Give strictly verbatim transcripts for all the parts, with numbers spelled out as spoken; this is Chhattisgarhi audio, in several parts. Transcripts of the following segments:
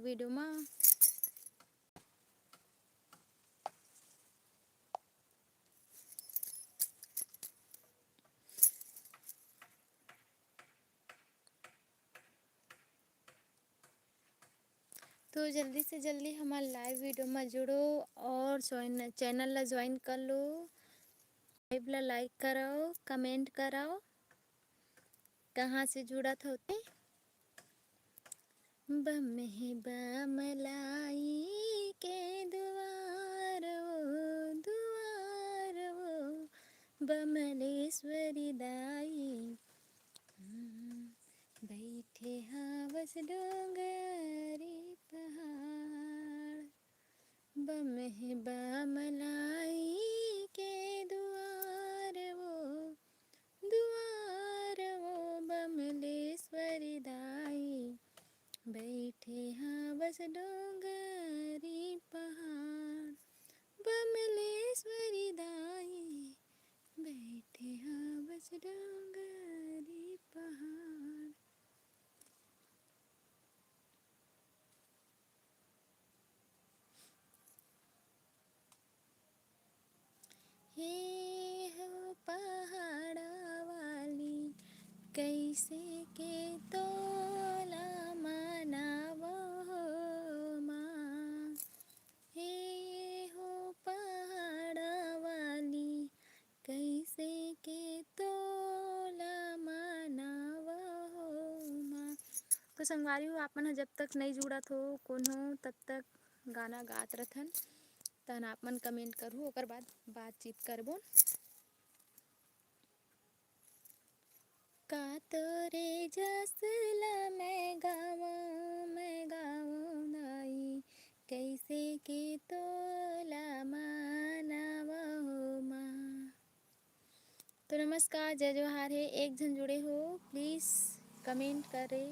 video मा। तो जल्दी से जल्दी हमर live video मा जुड़ो और join, channel ला join कर लो। Live ला like करव, comment करव, कहाँ से जुड़त हव ते। बम हे बमलाई के दुवार वो, दुवार वो, बमलेश्वरी दाई। हम्म, बइठे हवस डोंगरी पहाड़। बम हे बमलाई के दुवार वो, दुवार वो बमलेश्वरी दाई। बइठे हवस डोंगरी पहाड़, बमलेश्वरी दाई। बइठे हवस डोंगरी पहाड़। हे हो पहाड़ा वाली, कइसे के तोला मनावो हो माँ। हे हो पहाड़ा वाली, कइसे के तोला मनावो हो माँ। तो संगवारी हो, आप मन ह जब तक नइ जुड़त हो कोनो, तब तक गाना गात रथन। तहन आप मन comment करहू, ओकर बाद बातचीत करबो। का तोरे जस ला मैं गावं, मैं गावं दाई, कइसे के तोला मनावं हो माँ। तो नमस्कार, जय जोहार हे। एक झन जुड़े हो, please comment करे।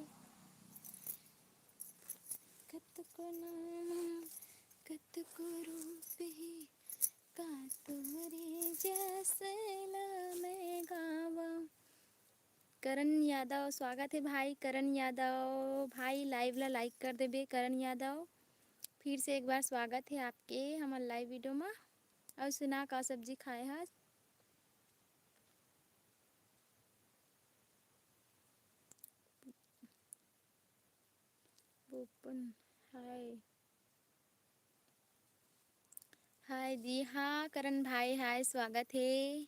कतको नाम, कतको रूप हे, का तोरे जस ला मैं गावं। करण यादव, स्वागत हे भाई करण यादव। भाई, live ला like कर देबे करण यादव। फिर से एक बार स्वागत हे आपके हमर live video मा। अउ सुना, का सब्जी खाए हस? ओपन, हाय। हाय जी, हाँ करण भाई, हाय, स्वागत हे।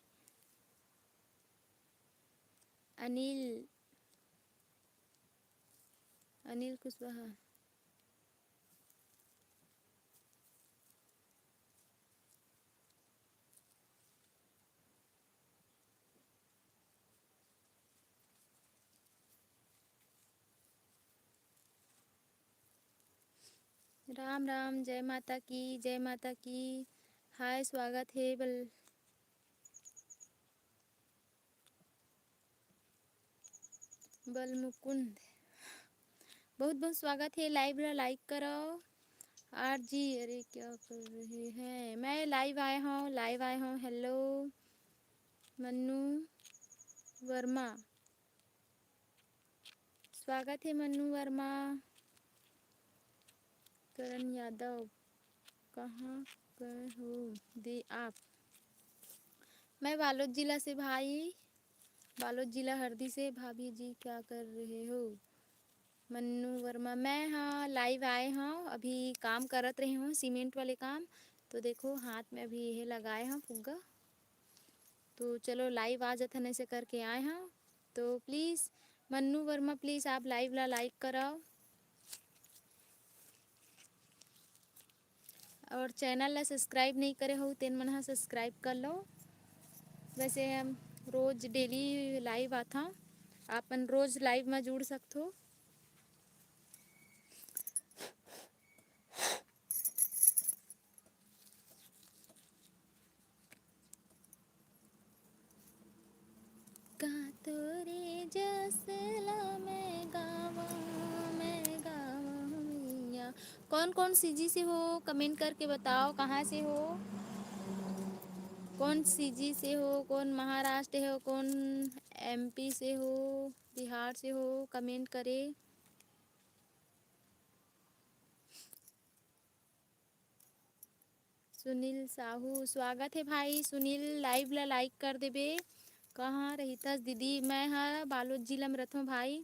अनिल, अनिल कुशवाहा। राम राम, जय माता की, जय माता की। हाय, स्वागत हे बल, बल मुकुंद, बहुत बहुत स्वागत हे। Live ला like करव। आर जी, अरे क्या कर रहे हैं? मैं live आए हूँ, live आए हूँ। Hello मन्नू वर्मा, स्वागत हे मन्नू वर्मा। करण यादव, कहाँ गए हो दे आप? मैं बालोद जिला से भाई, बालोद जिला हरदी से। भाभी जी, क्या कर रहे हो? मन्नू वर्मा, मैं हाँ live आए हूँ, अभी काम करत रहे हूँ सीमेंट वाले काम, तो देखो हाथ में अभी ये लगाए हूँ फुग्गा। तो चलो live आ जाथन, ऐसे करके आए हूँ। तो please मन्नू वर्मा, please आप live ला like करव। और channel ला subscribe नहीं करे हो, तेन मन हा subscribe कर लो। वैसे हम रोज daily live आथन, आप मन रोज live में जुड़ सकथो। का तोरे जस ला मैं गावं, मैं गावं मैया। कौन कौन सीजी से हो, comment करके बताओ, कहाँ से हो, कौन सीजी से हो, कौन महाराष्ट्र हो, कौन एमपी से हो, बिहार से हो, comment करे। सुनील साहू, स्वागत हे भाई। सुनील, live ला like कर देबे। कहाँ रहिथस दीदी? मैं ह बालोद जिला में रथों भाई,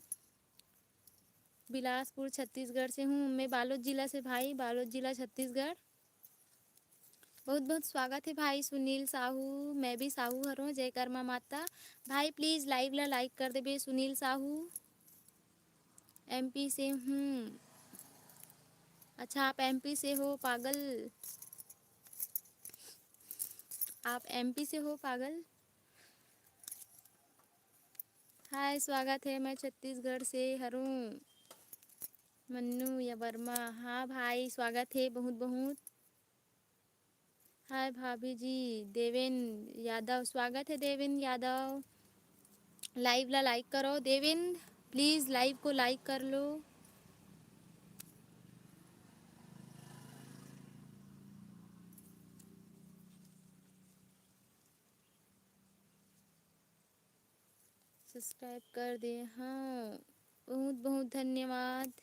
बिलासपुर छत्तीसगढ़ से हूँ मैं, बालोद जिला से भाई, बालोद जिला छत्तीसगढ़। बहुत बहुत स्वागत हे भाई सुनील साहू, मैं भी साहू हरों, जय कर्मा माता। भाई please live ला like कर देबे सुनील साहू। एमपी से हूँ। अच्छा, आप एमपी से हो पागल, आप एमपी से हो पागल। हाय, स्वागत हे, मैं छत्तीसगढ़ से हरों। मन्नू या वर्मा, हाँ भाई, स्वागत हे बहुत बहुत। हाय भाभी जी, देवेन यादव, स्वागत हे देवेन यादव। Live ला like करो देवेन, please live को like कर लो। Subscribe कर दे, हाँ, बहुत बहुत धन्यवाद।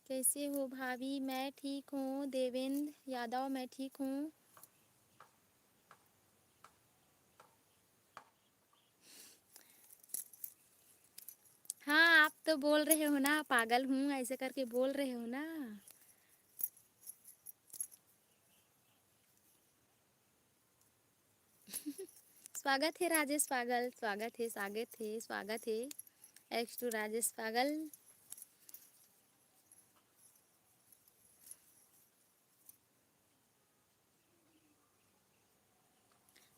कैसे हो भाभी? मैं ठीक हूँ। देवेंद्र यादव, मैं ठीक हूँ। हाँ, आप तो बोल रहे हो ना, पागल हूँ, ऐसे करके बोल रहे हो ना। स्वागत हे राजेश पागल, स्वागत हे, स्वागत हे, स्वागत हे। X to राजेश पागल।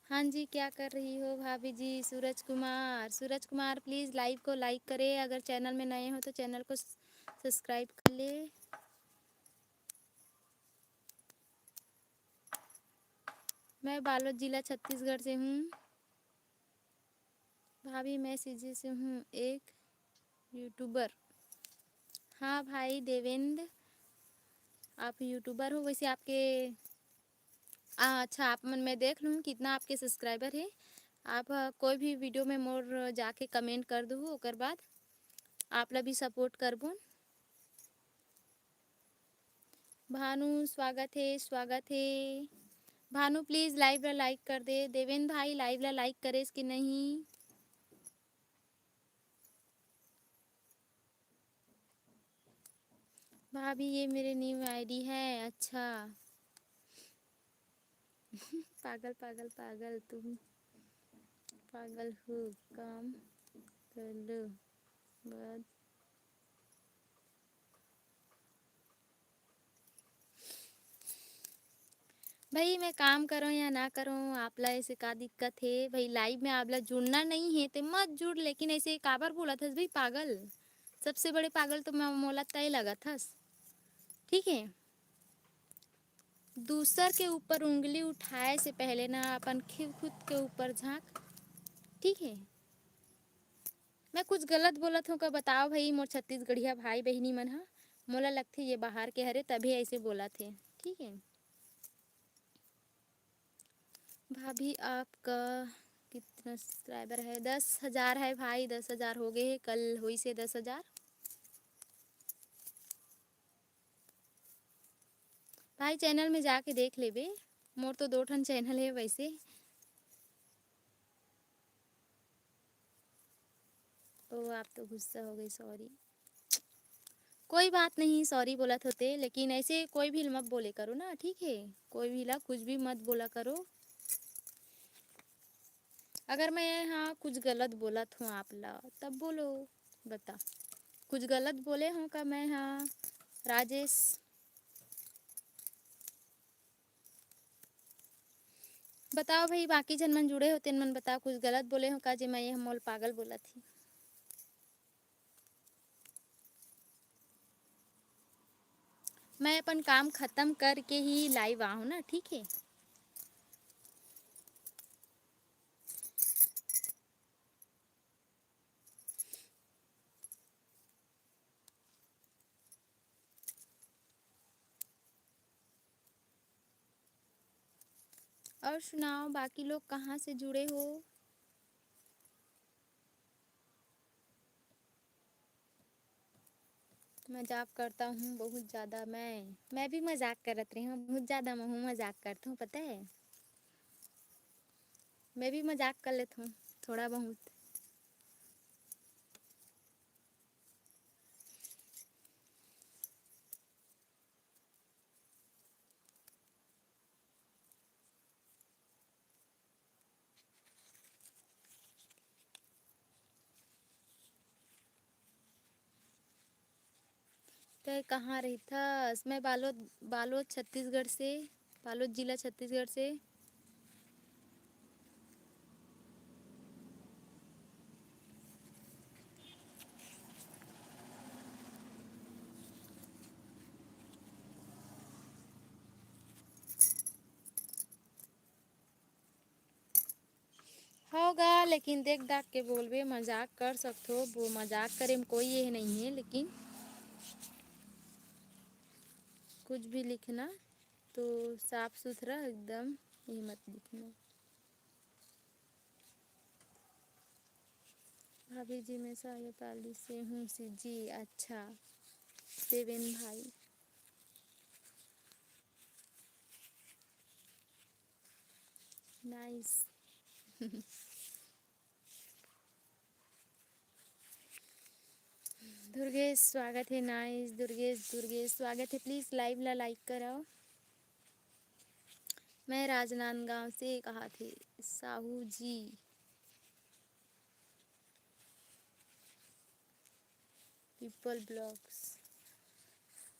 हाँ जी, क्या कर रही हो भाभी जी? सूरज कुमार, सूरज कुमार, please live को like करें, अगर channel में नए हो तो channel को subscribe कर ले। मैं बालोद जिला छत्तीसगढ़ से हूँ। भाभी, मैं सीजी से हूँ, एक YouTuber। हाँ भाई देवेंद्र, आप YouTuber हो। वैसे आपके, आ, अच्छा, आप मन, मैं देख लूँ कितना आपके subscriber है। आप, आ, कोई भी video में मोर जाके comment कर दू, ओकर बाद आप ला भी support करबो। भानु, स्वागत हे, स्वागत हे। भानु, please live ला like कर दे। देवेंद्र भाई, live ला like करेस कि नहीं? भाभी, ये मेरे new ID है। अच्छा। पागल, पागल, पागल, तुम पागल हो। काम कर लो, बाद भाई, मैं काम करों या ना करों, आप ला ऐसे का दिक्कत हे? भाई, live में आप ला जुड़ना नहीं है, ते मत जुड़, लेकिन ऐसे काबर बोलत हस भाई, पागल? सबसे बड़े पागल तो मैं, मोला तय लगत हस, ठीक है? दूसर के ऊपर उंगली उठाए से पहले ना, अपन खि-, खुद के ऊपर झांक, ठीक है? मैं कुछ गलत बोलत हूँ का, बताओ भाई, मोर छत्तीसगढ़िया भाई बहिनी मन हा। मोला लगथे ये बाहर के हरे, तभी ऐसे बोलत हे, ठीक है? भाभी, आपका कितना subscriber है? दस हजार है भाई, दस हजार हो गए हैं, कल होइस हे दस हजार। भाई, channel में जाके देख लेबे, मोर तो दो ठन channel है वैसे। ओ, आप तो गुस्सा हो गए, sorry। कोई बात नहीं, sorry बोलत होते, लेकिन ऐसे कोई भी मत बोले करो ना, ठीक है? कोई भी ला कुछ भी मत बोला करो। अगर मैं हाँ कुछ गलत बोलत हूँ आप ला, तब बोलो, बता, कुछ गलत बोले हूँ का मैं? हाँ राजेश, बताओ भाई, बाकी झन मन जुड़े हो तेन मन बताओ, कुछ गलत बोले हूँ का जे मैं ये मोल पागल बोलत ही? मैं अपन काम खत्म करके ही live आहूँ ना, ठीक है? और सुनाओ, बाकी लोग कहाँ से जुड़े हो? मजाक करता हूँ बहुत ज़्यादा मैं। मैं भी मजाक करत रही हूँ, बहुत ज़्यादा महू मजाक करता हूँ, पता है। मैं भी मजाक कर लेता हूँ थोड़ा बहुत। तय कहाँ रहिथस? मैं बालोद, बालोद छत्तीसगढ़ से, बालोद जिला छत्तीसगढ़ से। होगा, लेकिन देख दाख के बोलबे, मजाक कर सकथो, वो मजाक करे में कोई ये नहीं है, लेकिन कुछ भी लिखना तो साफ सुथरा एकदम, ये मत लिखना। भाभी जी, मैं साहेपाली से हूँ सी जी। अच्छा देवेन भाई, नाइस। दुर्गेश स्वागत है, नाइस। दुर्गेश, दुर्गेश स्वागत है, प्लीज लाइव ला लाइक कराओ। मैं राजनांदगांव से कहा थे साहू जी। पीपल ब्लॉग्स।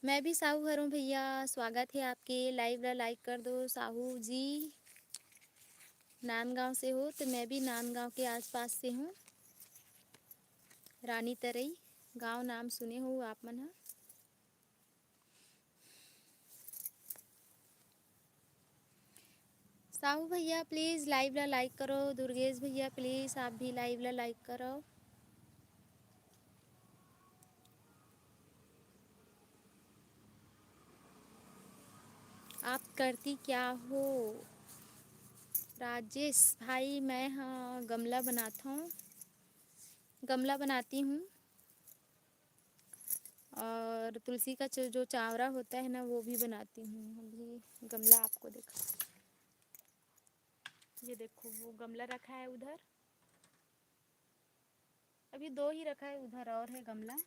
मैं भी साहू घर हूँ भैया, स्वागत है आपके। लाइव ला लाइक कर दो साहू जी। नांदगांव से हो तो मैं भी नांदगांव के आसपास से हूँ। रानी तरई गांव नाम सुने हो आप मन ह। साहू भैया प्लीज लाइव ला लाइक करो। दुर्गेश भैया प्लीज आप भी लाइव ला लाइक करो। आप करती क्या हो? राजेश भाई, मैं ह गमला बनाता हूँ, गमला बनाती हूँ। और तुलसी का जो, जो चावरा होता है ना, वो भी बनाती हूँ। अभी गमला आपको देखा, ये देखो, वो गमला रखा है उधर, अभी दो ही रखा है, उधर और है गमला।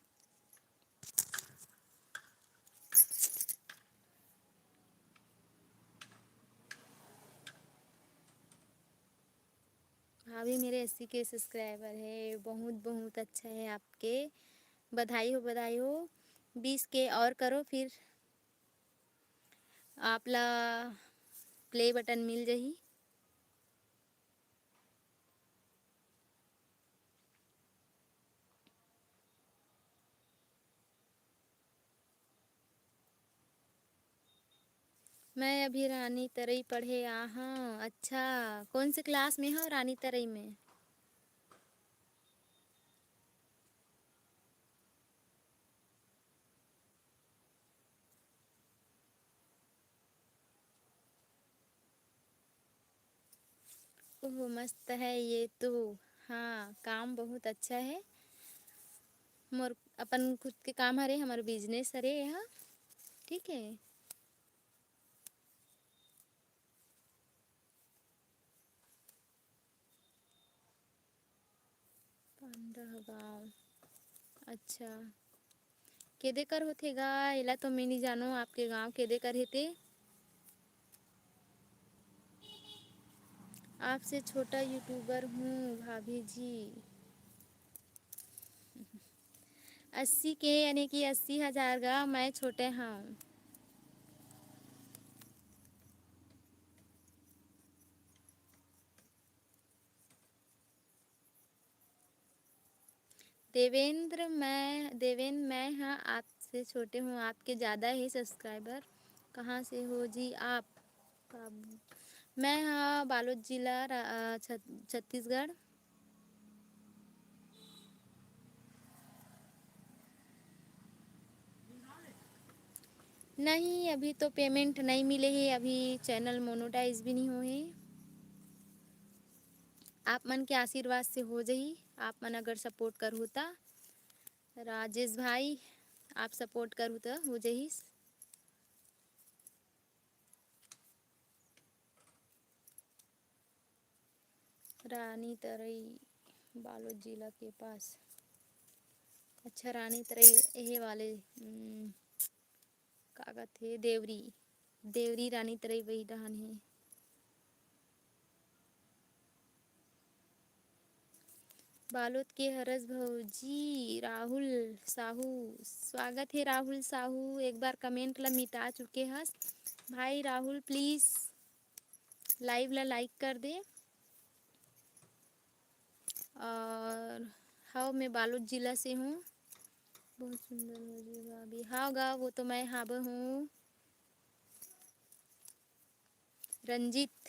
भाभी मेरे अस्सी के सब्सक्राइबर है, बहुत बहुत अच्छा है आपके, बधाई हो, बधाई हो। बीस के और करो, फिर आप ला प्ले बटन मिल जाही। मैं अभी रानी तरई पढ़े आ हूँ। अच्छा, कौन से क्लास में हो रानी तरई में? ओह, मस्त है ये तो। हाँ, काम बहुत अच्छा है। मोर अपन खुद के काम हरे, हमर बिजनेस हरे यहाँ, ठीक है। पांडह गांव, अच्छा। केदे कर होथे गा? एला तो मैं नहीं जानो, आपके गांव केदे कर हे ते। आपसे छोटा यूट्यूबर हूँ भाभी जी। अस्सी के यानी कि अस्सी हजार गा, मैं छोटे हूँ। देवेंद्र, मैं, देवेंद्र, मैं हाँ आपसे छोटे हूँ, आपके ज़्यादा ही सब्सक्राइबर। कहाँ से हो जी आप? बाबू, मैं हाँ बालोद जिला रा-, अ, छत-, छत्तीसगढ़। नहीं, अभी तो पेमेंट नहीं मिले हे, अभी चैनल मोनेटाइज भी नहीं हो हे। आप मन के आशीर्वाद से हो जाही, आप मन अगर सपोर्ट करहु ता। राजेश भाई, आप support करू त हो जहिस। रानी तरई, बालोद जिला के पास। अच्छा, रानी तरई, एहे वाले, हम्म, का कथे, देवरी, देवरी रानी तरई वही डहान हे। बालोद के हरस भौजी, राहुल साहू, स्वागत हे राहुल साहू। एक बार comment ला मिटा चुके हस भाई राहुल, please live ला like कर दे। और हाँ, मैं बालोद जिला से हूँ। बहुत सुंदर मुझे भाभी। हाँ गा, वो तो मैं हाब हूँ। रंजीत,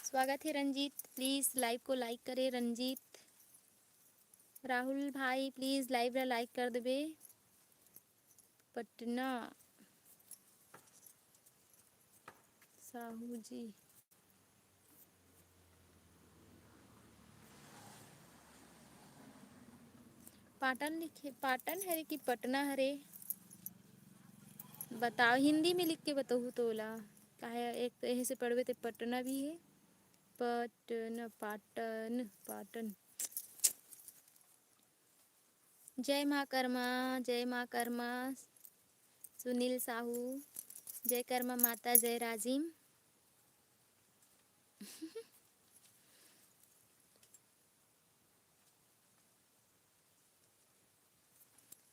स्वागत है रंजीत, please live को like करे रंजीत। राहुल भाई, please live ला like कर देबे। पटना साहू जी। पाटन लिखे, पाटन हरे कि पटना हरे? बताओ, हिंदी में लिख के बताहू तोला। काहे, एक तो एहे से पढ़बे ते पटना भी है, पटन, पाटन, पाटन। जय माँ कर्मा, जय माँ कर्मा, सुनील साहू, जय कर्मा माता, जय राजिम।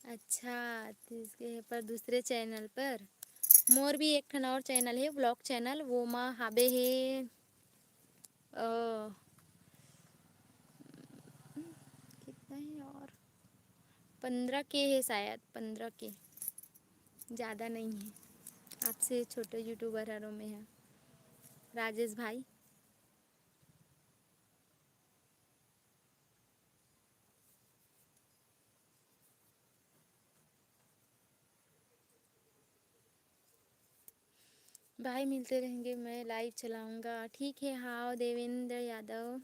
अच्छा, तो इसके पर दूसरे channel पर, मोर भी एक ठन और channel है, vlog channel, वो मा हाबे है, अ, कितना है और, पन्द्रह के है शायद, पन्द्रह के, ज़्यादा नहीं है। आपसे छोटे YouTuber हरो मैं है, राजेश भाई। भाई मिलते रहेंगे, मैं live चलाऊंगा। ठीक है, हाँ, देवेंद्र यादव,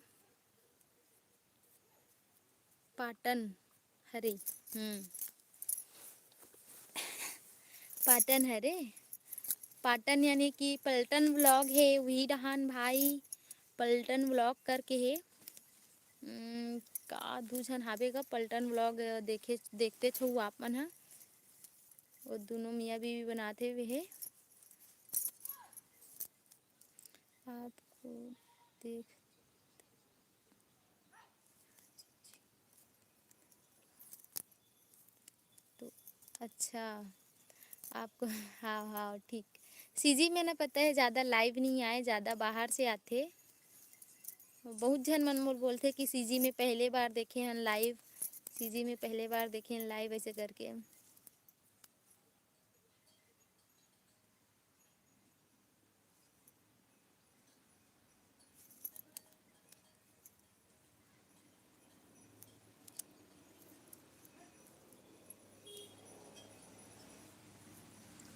पाटन हरे। हम्म, पाटन हरे, पाटन यानी कि पलटन vlog है, वही डहान भाई पलटन vlog करके है। हम्म, का दू झन हाबे का पलटन vlog देखे, देखते छो आप मन हा। वो दोनों मियाँ बीवी बनाते हुए है। आपको देख तो अच्छा, आपको हाँ, हाँ, ठीक। सीजी में ना पता है, ज़्यादा live नहीं आए, ज़्यादा बाहर से आथे। बहुत झन मन मोर बोलथे कि सीजी में पहले बार देखे हन live, सीजी में पहले बार देखे हन live, ऐसे करके।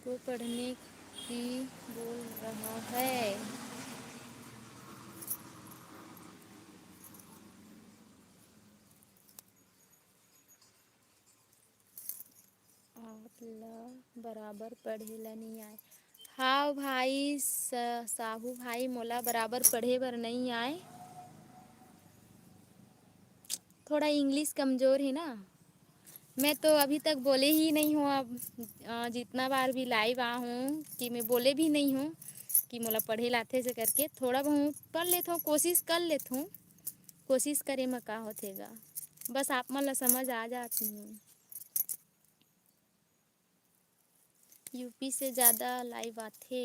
को पढ़ने की बोल रहा है। आप ला बराबर पढ़े ला नहीं आए। हाव भाई स-, साहू भाई, मोला बराबर पढ़े बर नहीं आए। थोड़ा English कमज़ोर है ना। मैं तो अभी तक बोले ही नहीं हूँ। अब, अ, जितना बार भी live आ हूँ कि मैं बोले भी नहीं हूँ कि मोला पढ़े लाथे से करके। थोड़ा बहुत पढ़ लेथों, कोशिश कर लेथों। कोशिश करे म का होथे गा, बस आप मन ला समझ आ जात नहीं। यूपी से ज़्यादा live आथे।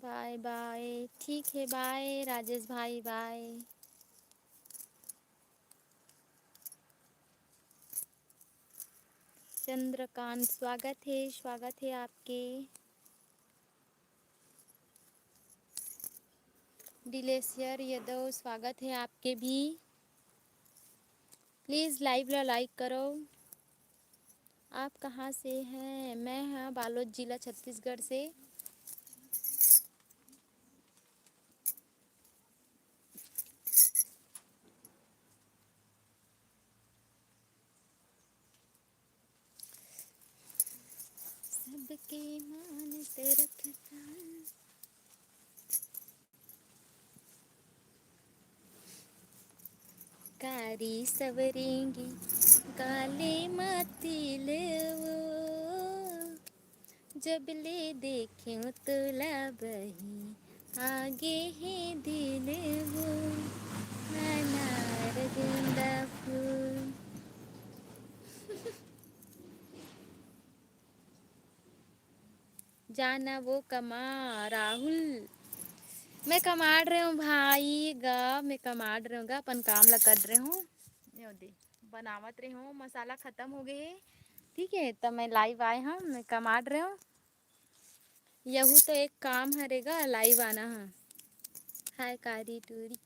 बाय बाय, ठीक है, बाय राजेश भाई, बाय। चंद्रकांत, स्वागत है, स्वागत है आपके। डिलेसियर यादव, स्वागत है आपके भी। प्लीज लाइव ला लाइक करो। आप कहाँ से हैं? मैं हाँ बालोद जिला छत्तीसगढ़ से। सबके मान ते रखता। कारी सवरेंगी काले माती ले वो, जब ले देख्यो तोला बही आगे हे दिल वो, अनार गेंदा फूल। जाना वो कमा राहुल। मैं कमाड़ रहे हूँ भाई गा, मैं कमाड़ रहे हूँ गा, अपन काम ला कर रहे हूँ। यो दे, बनावत रहे हूँ, मसाला खत्म हो गए हे, ठीक है, तो मैं लाइव आए हूँ, मैं कमाड़ रहे हूँ। यहू तो एक काम हरे गा, लाइव आना है। हाय कारी टूरी।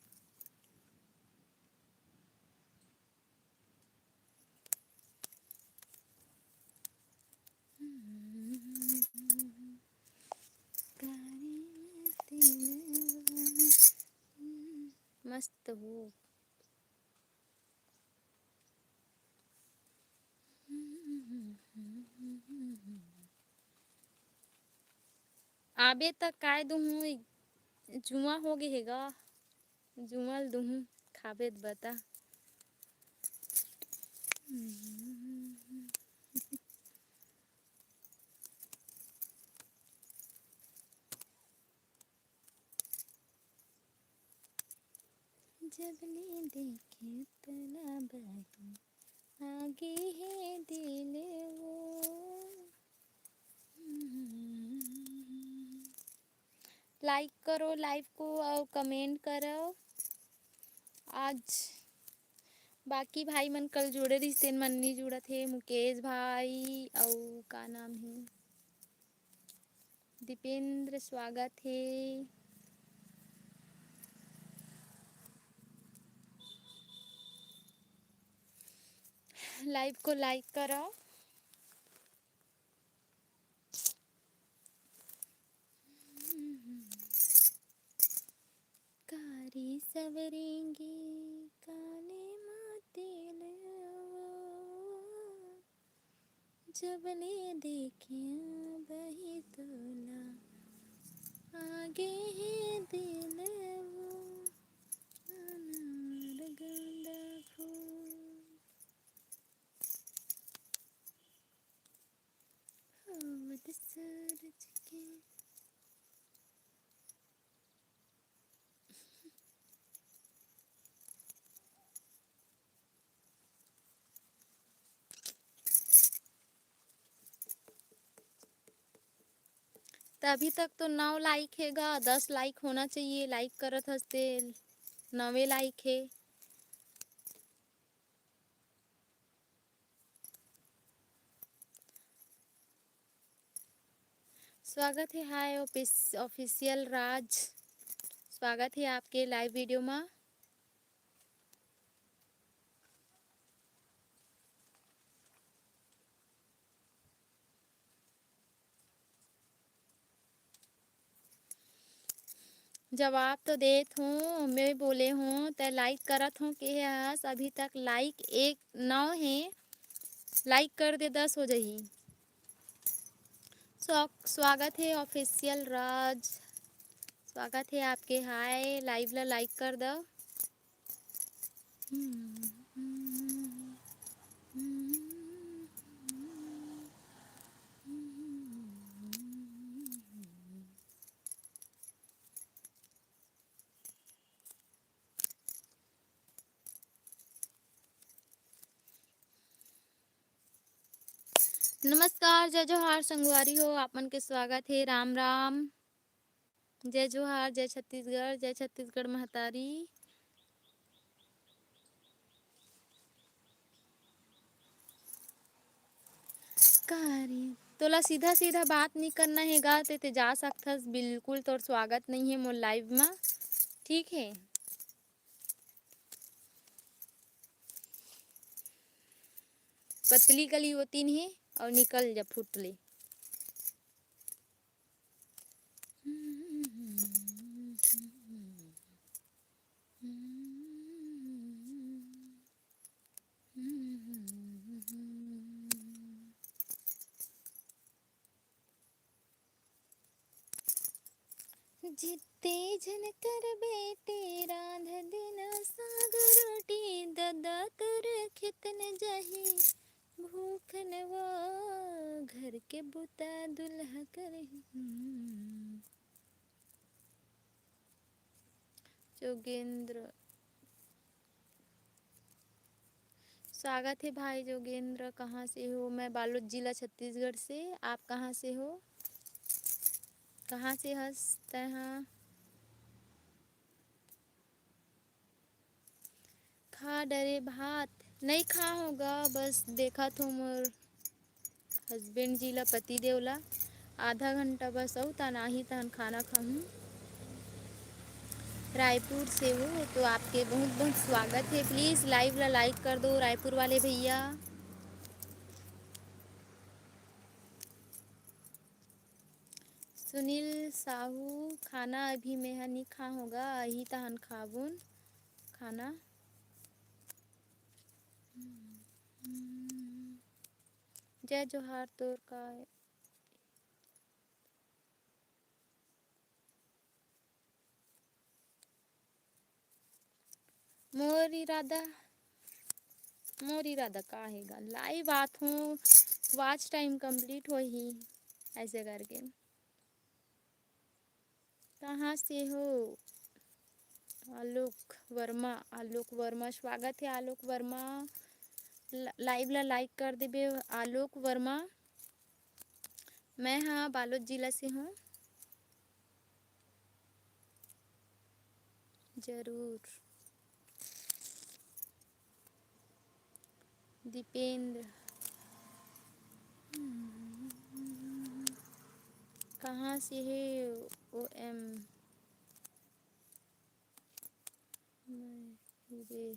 मस्त हो। आबे त काय दुहूँ, जुआ हो गे हे गा। जुआ ल दुहूँ, खाबे त बता। जब ले देखे तोला बही, आगे हे दिल वो। लाइक करो लाइव को अउ कमेंट करो। आज बाकी भाई मन कल जुड़े रहिस, तेन मन नी जुड़त हे। मुकेश भाई अउ का नाम हे, दीपेंद्र, स्वागत हे। लाइव को लाइक करो। कारी सवरेंगी काले माती ले वो, जब ले देख्यो बही तोला, आगे हे दिल वो, अनार गेंदा फूल। होवत सूरज के। त अभी तक तो नौ लाइक हे गा, दस लाइक होना चाहिए। लाइक करत हस ते नवे लाइक हे। स्वागत है, हाय ऑफिस-, ऑफिशियल राज, स्वागत है आपके लाइव वीडियो में। जवाब तो देत हूँ, मैं बोले हूँ, तै लाइक करत हूँ के हस, अभी तक लाइक एक नौ हे, लाइक कर दे, दस हो जाही। स्वा-, स्वागत है ऑफिशियल राज, स्वागत है आपके। हाय, लाइव ला लाइक कर दो। नमस्कार, जय जोहार संगवारी हो, आप मन के स्वागत हे। राम राम, जय जोहार, जय छत्तीसगढ़, जय छत्तीसगढ़ महतारी। कारी, तोला सीधा सीधा बात नहीं करना हे गा, ते, ते जा सकथस, बिल्कुल तोर स्वागत नहीं है मोर live मा, ठीक है। पतली कली होती नहीं और निकल जा फुट ले। जित्ते झन कर बेटी रांध दिन साग रोटी, ददा तोर खेतन जाही भूखन वो, घर के बुता दुल्हा करही। जोगेंद्र, स्वागत है भाई जोगेंद्र, कहाँ से हो? मैं बालोद जिला छत्तीसगढ़ से। आप कहाँ से हो? कहाँ से हस तैं हा? खा डरे भात? नहीं खा होगा, बस देखा थो मोर husband जी ला, पति देव ला। आधा घंटा बस अउ तन आही, तहन खाना खाहूँ। रायपुर से हो तो आपके बहुत बहुत स्वागत है। Please live ला like कर दो रायपुर वाले भैया। सुनील साहू, खाना अभी मेहा नी खा होगा, अही तहन खाबुन खाना। जय जोहार, तोर का मोर इरादा, मोर इरादा का हे गा? Live आत हूँ, watch time complete होही, ऐसे करके। कहाँ से हो? आलोक वर्मा, आलोक वर्मा, स्वागत है आलोक वर्मा। ल-, live ला like कर देबे आलोक वर्मा। मैं हाँ बालोद जिला से हूँ। जरूर। दीपेंद्र, कहाँ से है? ओ एम, मैं, ये,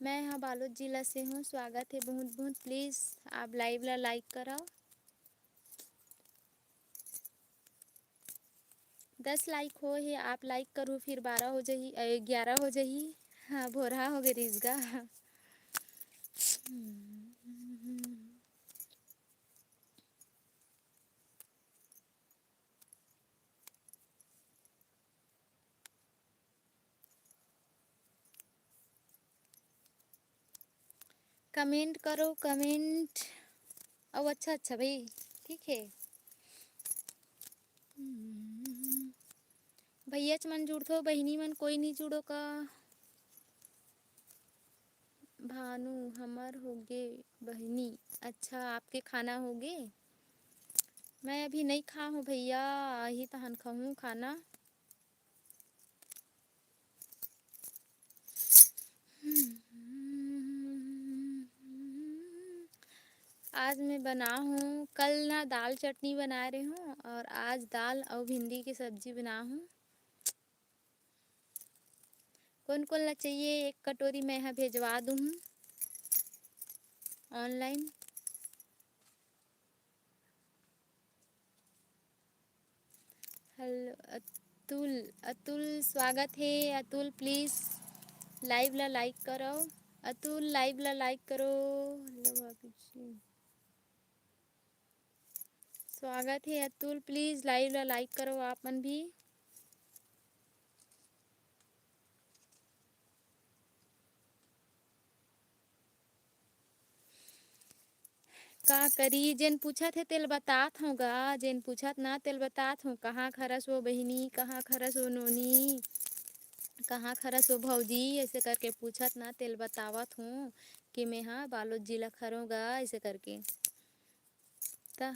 मैं हाँ बालोद जिला से हूँ। स्वागत है बहुत बहुत। Please आप live ला like कराओ। दस like हो हे, आप like करू, फिर बारह हो जाही, ए, ग्यारह हो जाही। हाँ, भोरहा हो गए रिजगा। Comment करो, comment। अउ अच्छा, अच्छा भाई, ठीक है। भैयाच मन जुड़थो, बहिनी मन कोई नहीं जुड़ो का? भानु, हमर होगे बहिनी। अच्छा, आपके खाना होगे? मैं अभी नहीं खा हूँ भैया, आही तहन खाहूँ खाना। आज मैं बना हूँ, कल ना दाल चटनी बना रही हूँ और आज दाल और भिंडी की सब्जी बना हूँ। कौन कौन ला चाहिए एक कटोरी, मैं यहाँ भेजवा दूँ हूँ online। हेलो अतुल, अतुल स्वागत है अतुल, please live ला like करो अतुल, live ला like करो। हेलो भाभी जी, स्वागत है अतुल, please live ला like करो आप मन भी। का करी, जेन पूछत हे तेल बतात हूँ गा, जेन पूछत ना तेल बतात हूँ। कहाँ खरस वो बहिनी, कहाँ खरस वो नोनी, कहाँ खरस वो भौजी, ऐसे करके पूछत ना तेल बतावत हूँ कि मैं हाँ बालोद जिला खरों गा, ऐसे करके। त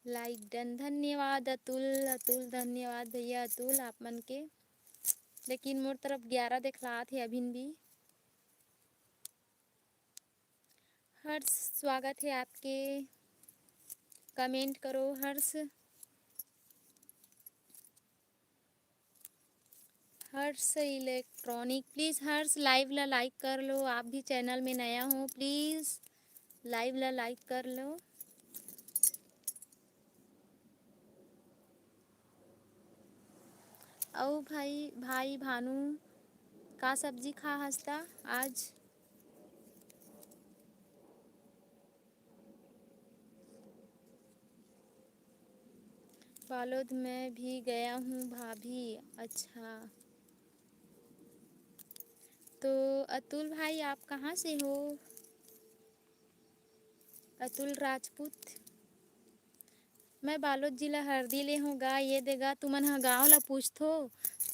Like done। धन्यवाद अतुल, अतुल, धन्यवाद भैया अतुल आप मन के। लेकिन मोर तरफ ग्यारह देखलात हे अभिन भी। हर्ष, स्वागत है आपके। Comment करो हर्ष। हर्ष Electronic, please हर्ष live ला like कर लो। आप भी channel में नया हो, please live ला like कर लो। अउ भाई, भाई भानु, का सब्जी खा हस ता आज? बालोद मैं भी गया हूँ भाभी। अच्छा, तो अतुल भाई, आप कहाँ से हो? अतुल राजपूत, मैं बालोद जिला हरदी ले हूँ गा। ये दे गा, तुमन ह गाँव ला पूछथो,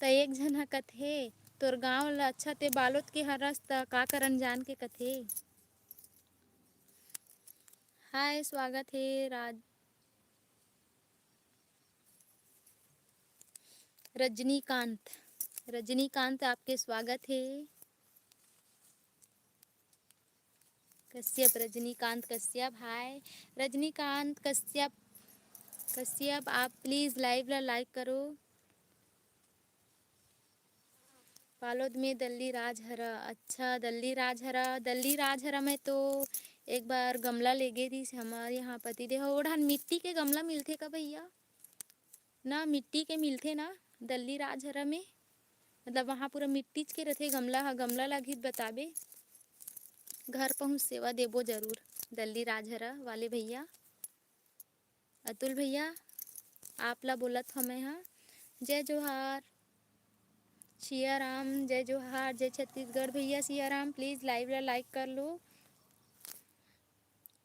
त एक झन ह कथे, "तोर गाँव ला अच्छा, ते बालोद के हरस, त का करन जान के कथे।" हाय, स्वागत हे राज-, रजनीकांत, रजनीकांत, आपके स्वागत हे। कश्यप, रजनीकांत कश्यप, हाय। रजनीकांत कश्यप, कश्यप, आप please live ला like करो। बालोद में दल्ली राज हरा। अच्छा, दल्ली राज हरा, दल्ली राज हरा में तो एक बार गमला लेगे रहिस हमर यहाँ पति देव। ओ डहन मिट्टी के गमला मिलथे का भैया? ना, मिट्टी के मिलथे ना दल्ली राज हरा में? मतलब वहाँ पूरा मिट्टीच के रथे गमला ह। गमला ला भी बताबे, घर पहुँच सेवा देबो जरूर दल्ली राज हरा वाले भैया। अतुल भैया, आप ला बोलत हव मैं हा। जय जोहार सियाराम, जय जोहार, जय छत्तीसगढ़। भैया सियाराम, please live ला like कर लो।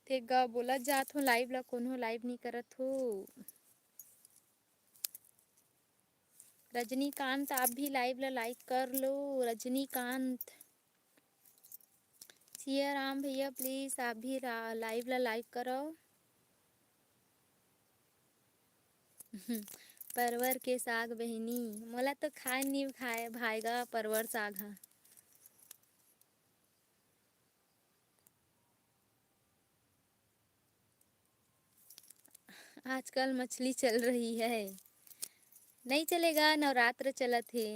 ते गा बोलत जात हो, live ला कोनो live नहीं करत हो। रजनीकांत, आप भी live ला like कर लो। रजनीकांत, सियाराम भैया, please आप भी रा-, live ला like करो। परवर के साग बहिनी, मोला तो खाए नहीं खाए भाएगा परवर साग हा। आजकल मछली चल रही है, नहीं चलेगा, नवरात्र चलत हे।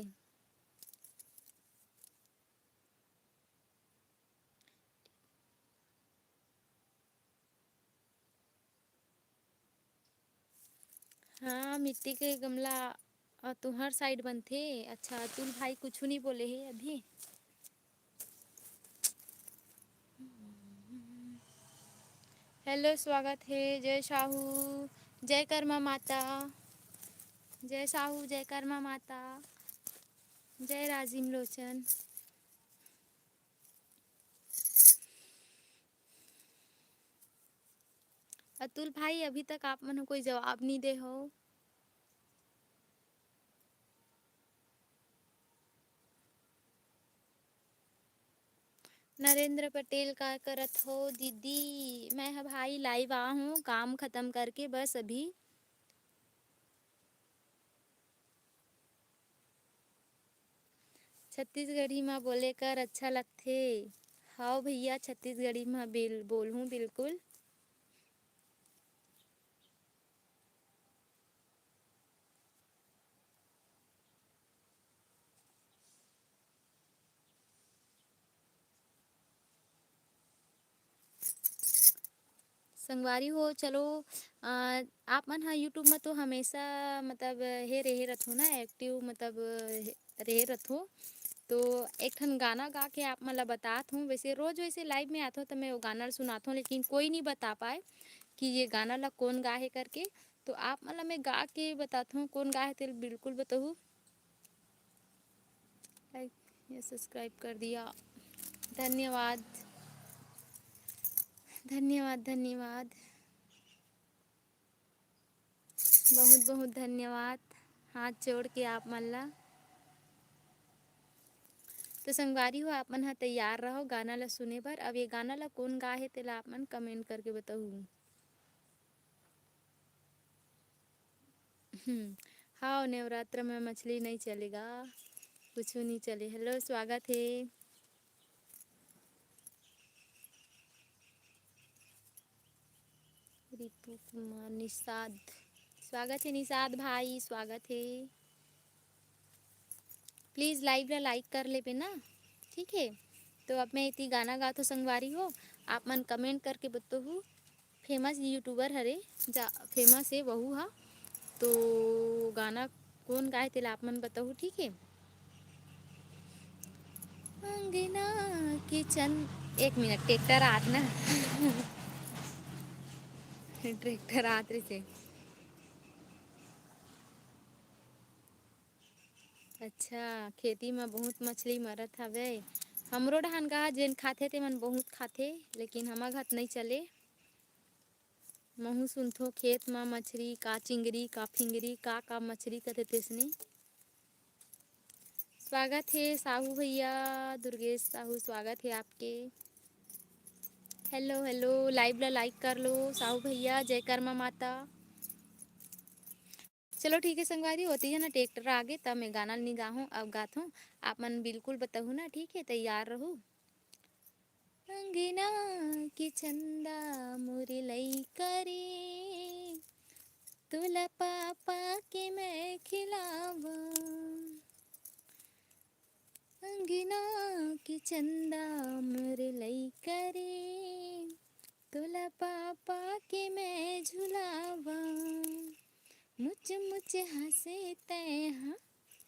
हाँ, मिट्टी के गमला, अ, तुहर side बनथे। अच्छा, अतुल भाई कुछु नहीं बोले हे अभी। Hello, स्वागत हे। जय साहू, जय कर्मा माता, जय साहू, जय कर्मा माता, जय राजिम लोचन। अतुल भाई, अभी तक आप मन कोई जवाब नहीं दे हो। नरेंद्र पटेल, का करत हो दीदी? मैं ह भाई live आ हूँ, काम खत्म करके बस अभी। छत्तीसगढ़ी म बोले कर अच्छा लगथे। हव भैया, छत्तीसगढ़ी म बिल-, बोलहूँ बिल्कुल। संगवारी हो, चलो, अ, आप मन ह YouTube म तो हमेशा, मतलब, हे रहे रथो ना, active, मतलब, हे-, रहे रथो। तो एक ठन गाना गा के आप मन ल बतात हूँ। वैसे रोज वैसे live में आथो, त मैं वो गाना ल सुनाथो, लेकिन कोई नहीं बता पाए कि ये गाना ल कौन गा हे करके। तो आप मन ल मैं गा के बताथो, कौन गा हे, तेल बिल्कुल बताहू। Like या subscribe कर दिया, धन्यवाद, धन्यवाद, धन्यवाद, बहुत बहुत धन्यवाद, हाथ जोड़ के आप मन ला। तो संगवारी हो, आप मन ह तैयार रहो गाना ला सुने बर। अब ये गाना ला कौन गा हे, तेला आप मन comment करके बताहू। हम्म, हाँ, नवरात्र में मछली नहीं चलेगा, कुछ नहीं चले। हेलो, स्वागत है। रिपु कुमार निषाद, स्वागत है निषाद भाई, स्वागत है। प्लीज लाइव ला लाइक कर लेबे ना, ठीक है। तो अब मैं इति गाना गाथो संगवारी हो, आप मन कमेंट करके बतोहू। फेमस यूट्यूबर हरे, जा फेमस है वहू हा। तो गाना कौन गाए तेला आप मन बतोहू, ठीक है। अंगना के चंद, एक मिनट, ट्रैक्टर आत ना। ट्रैक्टर आत रहिसे। अच्छा, खेती म बहुत मछली मरत हवे। हमरो डहान का जेन खाथे तेमन बहुत खाथे, लेकिन हमर घर नहीं चले। महू सुनथो खेत म मछरी, का चिंगरी, का फिंगरी, का, का मछरी कथे तेसने। स्वागत है साहू भैया, दुर्गेश साहू, स्वागत है आपके। हेलो, हेलो, लाइव ला लाइक कर लो साहू भैया, जय कर्मा माता। चलो ठीक है संगवारी, ओती जना ट्रैक्टर आगे, तब मैं गाना नहीं गाहूँ, अब गाथूँ। आप मन बिल्कुल बतहू ना, ठीक है, तैयार रहू। अंगना के चंदा मोरे लइका रे, तोला पापा के मैं खिलावा। अंगना के चंदा मोरे लइका रे, तोला पापा के मैं झुलावा। मुच मुच हंसे तै हा,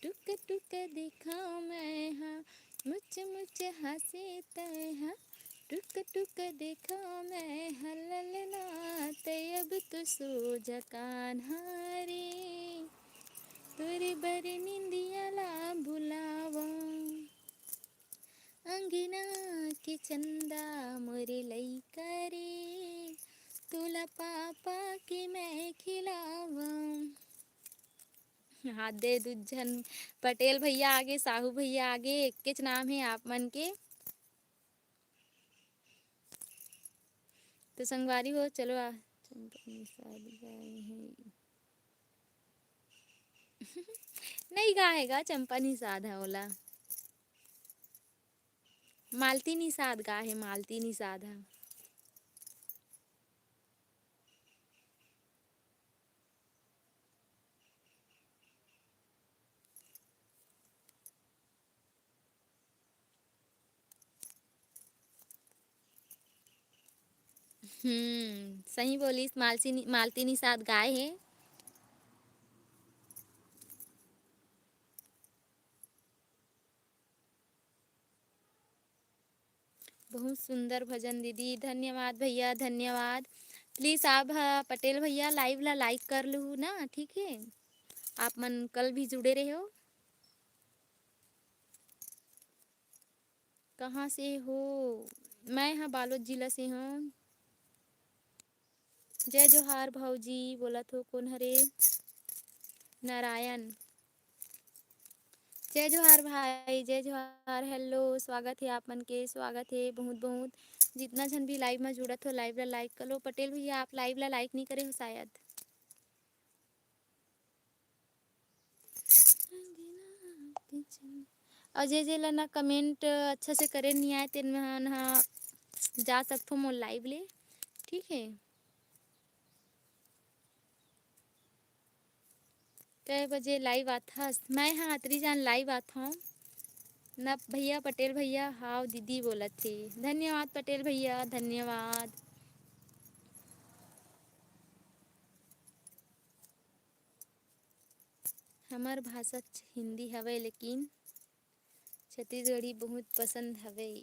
टुक टुक देखा मैं हा। मुच मुच हंसे तै हा, टुक टुक देखा मैं हा। ललना तै अब तो सो जा कान्हा रे, तोरे बर निंदिया ला बुलावा। अंगना के चंदा मोरे लइका रे, तोला पापा के मैं खिलावा। हाँ दे दू झन, पटेल भैया आगे, साहू भैया आगे, एकेच नाम है आप मन के। तो संगवारी हो, चलो आ, चंपा निषाद गाए हैं। नहीं गाए गा, चंपा निषाद है ओला। मालती निषाद गाए हे, मालती निषाद ह। हम्म, सही बोलिस, मालसी नि-, मालती निषाद गाए हे। बहुत सुंदर भजन दीदी, धन्यवाद भैया, धन्यवाद। प्लीज आप ह, पटेल भैया, लाइव ला लाइक कर लू ना, ठीक है। आप मन कल भी जुड़े रहे हो। कहाँ से हो? मैं ह बालोद जिला से हूँ। जय जोहार भौजी, बोलत हो कोन हरे? नारायण। जय जोहार भाई, जय जोहार, हेलो, स्वागत हे आप मन के, स्वागत हे बहुत बहुत। जितना झन भी लाइव में जुड़त हो, लाइव ला लाइक कर लो। पटेल भैया, आप लाइव ला लाइक नहीं करे हो शायद। अउ जे जे ला ना कमेंट अच्छा से करे नहीं आए, तेन मन ह जा सकथो मोर लाइव ले, ठीक है। कै बजे लाइव आथस? मैं हा अतरी जान लाइव आथव ना भैया, पटेल भैया। हाव दीदी बोलत हे। धन्यवाद पटेल भैया, धन्यवाद। हमर भाषा छ-, हिंदी हवय, लेकिन छत्तीसगढ़ी बहुत पसंद हवय।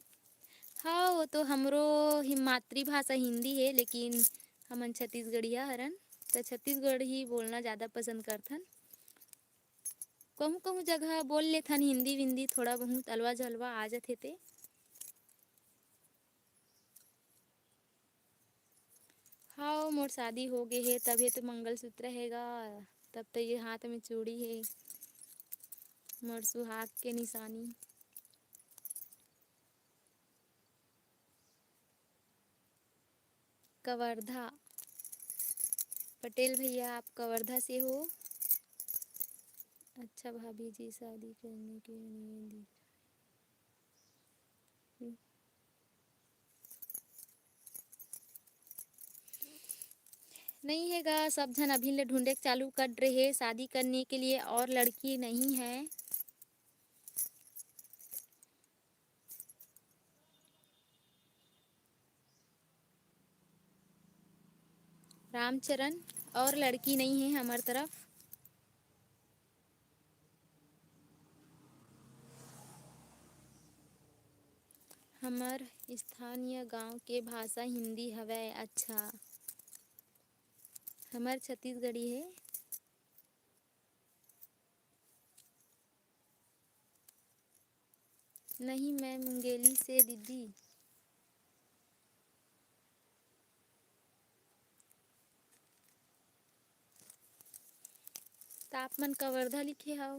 हाँ, वो तो हमरो ही मातृभाषा हिंदी हे, लेकिन हमन छत्तीसगढ़िया हरन, त छत्तीसगढ़ी बोलना ज़्यादा पसंद करथन। कहूँ-कहूँ जगह बोल लेथन हिंदी-विंदी, थोड़ा बहुत अलवा-झलवा आ जथे ते। हाव, मोर शादी हो गे हे, तभे तो मंगलसूत्र हे गा, तब तो ये हाथ में चूड़ी हे, मोर सुहाग के निशानी। कवर्धा, पटेल भैया, आप कवर्धा से हो? अच्छा भाभी जी, शादी करने के लिए दी। नहीं है गा, सब झन अभी ले ढूंढे के चालू कर रहे शादी करने के लिए, और लड़की नहीं है। रामचरण, और लड़की नहीं है हमर तरफ। हमर स्थानीय गांव के भाषा हिंदी हवय। अच्छा, हमर छत्तीसगढ़ी है। नहीं, मैं मुंगेली से दीदी। त आप मन कवर्धा लिखे हव।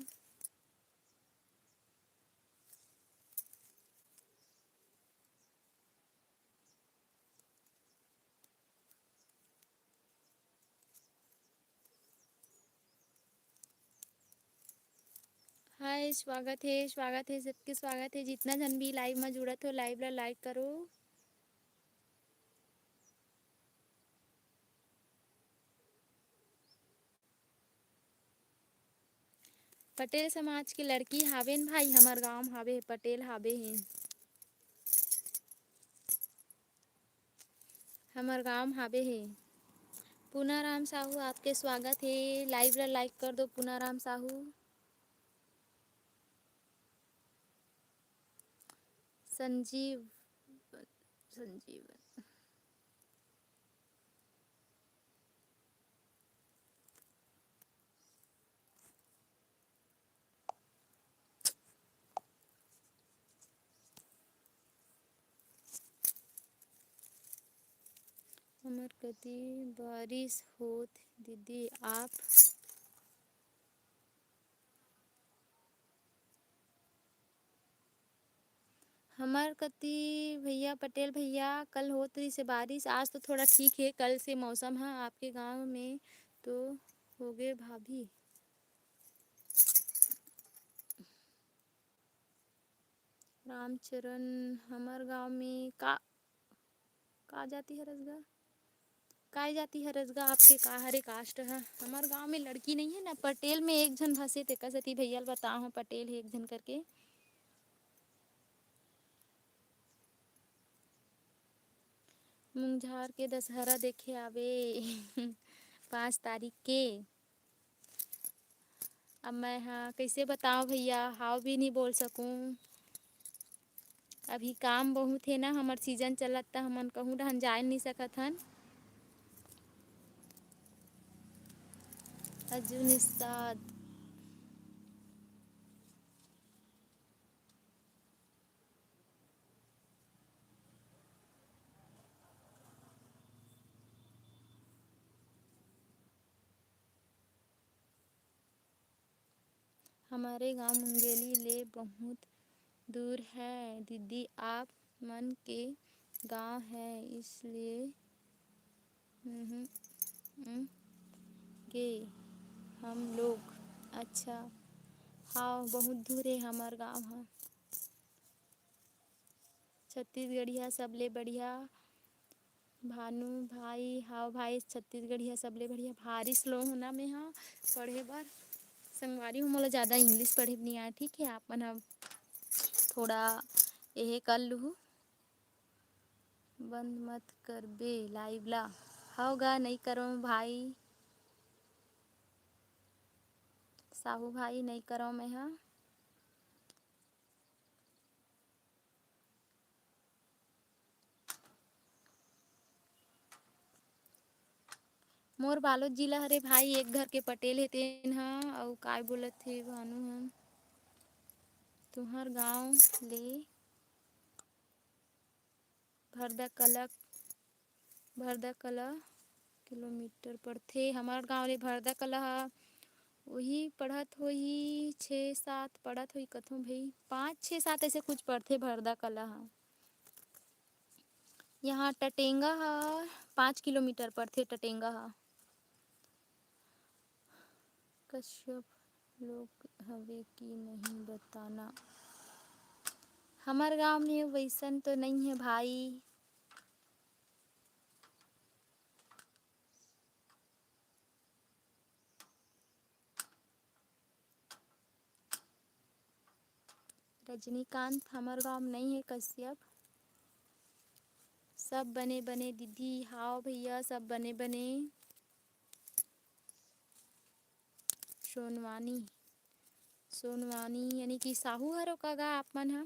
हाय, स्वागत है, स्वागत है, सबके स्वागत है। जितना झन भी लाइव में जुड़त हो, लाइव ला लाइक करो। पटेल समाज के लड़की हावे न भाई, हमर गांव म हावे, पटेल हावे हे, हमर गांव म हावे हे। पूनाराम साहू, आपके स्वागत हे, लाइव ला लाइक कर दो पूनाराम साहू। संजीव, संजीवन। हमर कति बारिश होत दीदी, आप हमर कति भैया, पटेल भैया, कल होत रहिसे बारिश, आज तो थोड़ा ठीक हे। कल से मौसम ह आपके गांव में तो होगे भाभी। रामचरण, हमर गांव में का, का जाति हरस गा? काय जाति हरस गा? आपके का हरे कास्ट ह? हमर गांव में लड़की नहीं है ना, पटेल में एक झन धसे, तेकर सेती भैया ल बताओ, पटेल है एक झन करके। मुंगझार के दशहरा देखे आवे पाँच तारीख के। अब मैं हा कइसे बताओ भैया, हाव भी नहीं बोल सकूं। अभी काम बहुत हे ना, हमर सीजन चलत, त हमन कहूँ डहन जाए नहीं सकत हन। अजू निषाद। हमारे गांव मुंगेली ले बहुत दूर है दीदी, आप मन के गांव है, इसलिए हम्म, हम्म, गे हम लोग। अच्छा, हाव, बहुत दूर है हमार गांव ह। छत्तीसगढ़िया सबले बढ़िया। भानु भाई, हाव भाई, छत्तीसगढ़िया सबले बढ़िया। भारी slow होना में हा पढ़े बर। संगवारी हो, मोला ज़्यादा English पढ़े नहीं आए, ठीक है? आप मन हा थोड़ा एहे कर लूहू। बंद मत करबे live ला। हाव गा, नहीं करो भाई। साहू भाई, नहीं करो मैं हा। मोर बालोद जिला हरे भाई, एक घर के पटेल हे तेन ह, अउ काय बोलत हे भानु ह, तुंहर गांव ले भरदा कला, भरदा कला किलोमीटर पड़थे। हमर गांव ले भरदा कला ह, वही पड़त होही, छः सात पड़त होही कथों भई, पाँच, छः, सात ऐसे कुछ पड़थे भरदा कला ह। यहाँ टटेंगा ह पाँच किलोमीटर पड़थे, टटेंगा ह। कश्यप लोग हवे कि नहीं बताना। हमर गांव में वैसन तो नहीं है भाई। रजनीकांत, हमर गांव में नहीं है कश्यप। सब बने बने दीदी। हाव भैया, सब बने बने। सोनवानी, सोनवानी यानी कि साहू हरो का गा आप मन ह?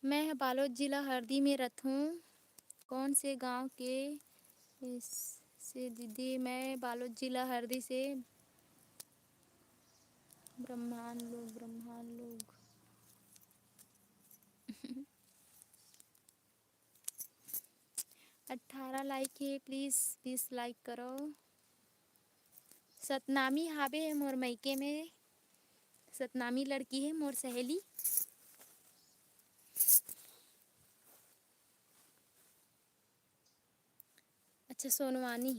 मैं ह बालोद जिला हरदी में रथूं। कौन से गांव के से दीदी? मैं बालोद जिला हरदी से। ब्रह्मांड लोग, ब्रह्मांड लोग। अठारह लाइक हे, प्लीज बीस लाइक करो। सतनामी हाबे हे मोर मइके में। सतनामी लड़की हे मोर सहेली। अच्छा सोनवानी।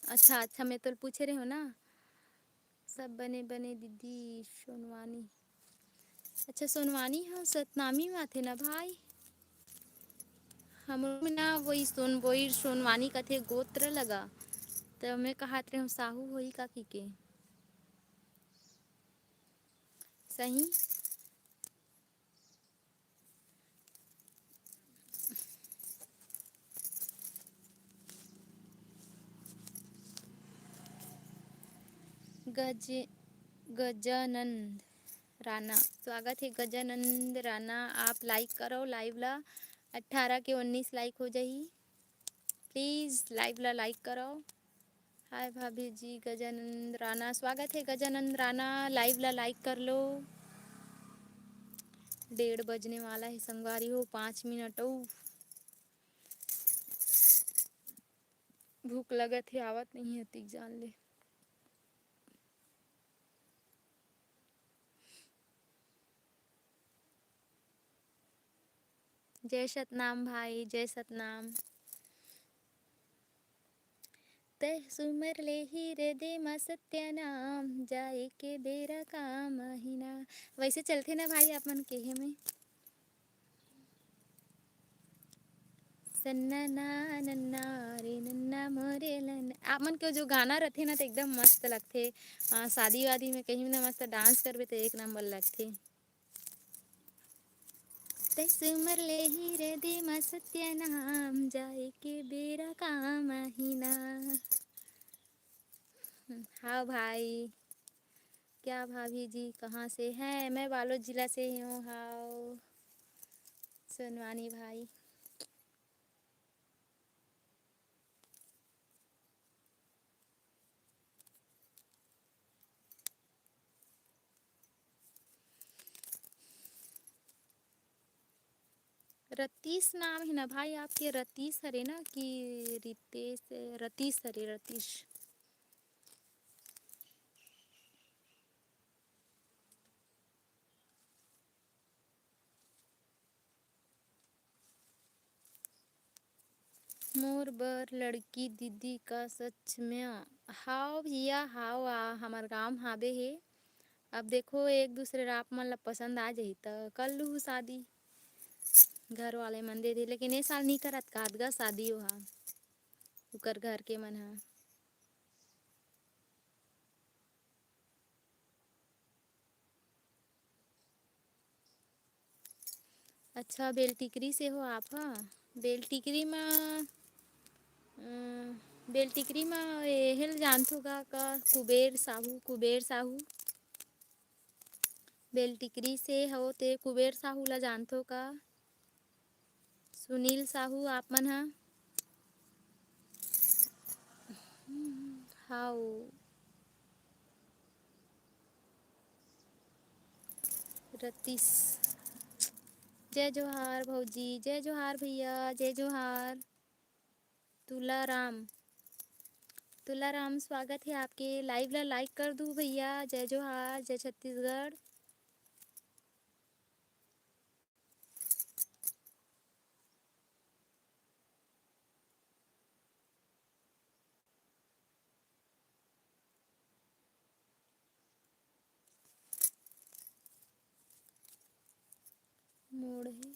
अच्छा अच्छा, मैं तो पूछे रहे हो ना। सब बने बने दीदी। सोनवानी। अच्छा सोनवानी ह सतनामी में आथे ना भाई। हमरो में ना वही सोनबोई सोनवानी कथे गोत्र लगा। त मैं कहत रहे हूँ साहू होई का की के। सही। गज गजानंद राना, स्वागत हे गजानंद राना। आप लाइक करो लाइव ला, अट्ठारह के उन्नीस लाइक हो जाही। प्लीज लाइव ला लाइक करो। हाय भाभी जी गजानंद राना, स्वागत हे गजानंद राना, लाइव ला लाइक कर लो। डेढ़ बजने वाला हे संगवारी हो, पाँच मिनट अउ। भूख लगत हे, आवत नहीं हे अतिक जान ले। जय सतनाम भाई, जय सतनाम। तै सुमर ले ही रे दे मा सत्यानाम, जाए के बेरा काम आही ना। वैसे चलथे ना भाई आप मन केहे में। सन्ना ना नन्ना रे नन्ना मोरे लन। आप मन के जो गाना रथे ना, तो एकदम मस्त लगथे। आ, शादी वादी में कहीं ना मस्त डांस करबे, तो एक नंबर लगथे। तै सुमर ले ही रे दे मा सत्यानाम, जाए के बेरा काम आही ना। हाँ भाई, क्या भाभी जी कहाँ से हैं? मैं बालोद जिला से ही हूँ। हाव सोनवानी भाई। रतीश नाम हे ना भाई आपके? रतीश हरे ना कि रितेश? रतीश हरे, रतीश। मोर बर लड़की दीदी का सच में? हाव भैया, हाव, आ, हमर गांव हाबे हे। अब देखो, एक दूसरे ला आप मन ला पसंद आ जाही, त कर लूहू शादी। घर वाले मन दे दे, लेकिन ए साल नहीं करत का अदगा शादी ओहा, उकर घर के मन हा। अच्छा, बेलटिकरी से हो आप ह? बेलटिकरी म, अ, बेलटिकरी म एहे ल जानथो गा का? कुबेर साहू, कुबेर साहू। बेलटिकरी से हो ते कुबेर साहू ला जानथो का? सुनील साहू, आप मन ह? हाव। रतीश, जय जोहार भौजी, जय जोहार भैया, जय जोहार। तुलाराम, तुलाराम, स्वागत हे आपके। Live ला like कर दू भैया। जय जोहार, जय छत्तीसगढ़। मोड़ हे।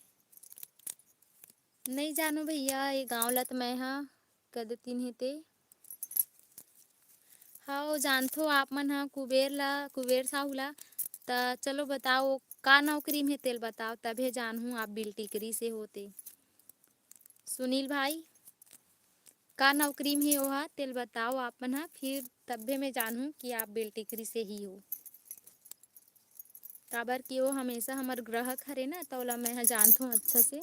नइ जानो भैया, ये गाँव ला त मैं हा कद तीन हे ते। हव, जानथो आप मन हा कुबेर ला, कुबेर साहू ला। त चलो बताओ, का नौकरी में हे तेल बताओ, तभे जानहूँ आप बिल टिकरी से हो ते। सुनील भाई, का नौकरी में हे ओहा, तेल बताओ आप मन हा, फिर तभे मैं जानहूँ कि आप बिल टिकरी से ही हो। काबर कि वो हमेशा हमर ग्राहक हरे ना, त ओला मैं ह जानथों अच्छा से।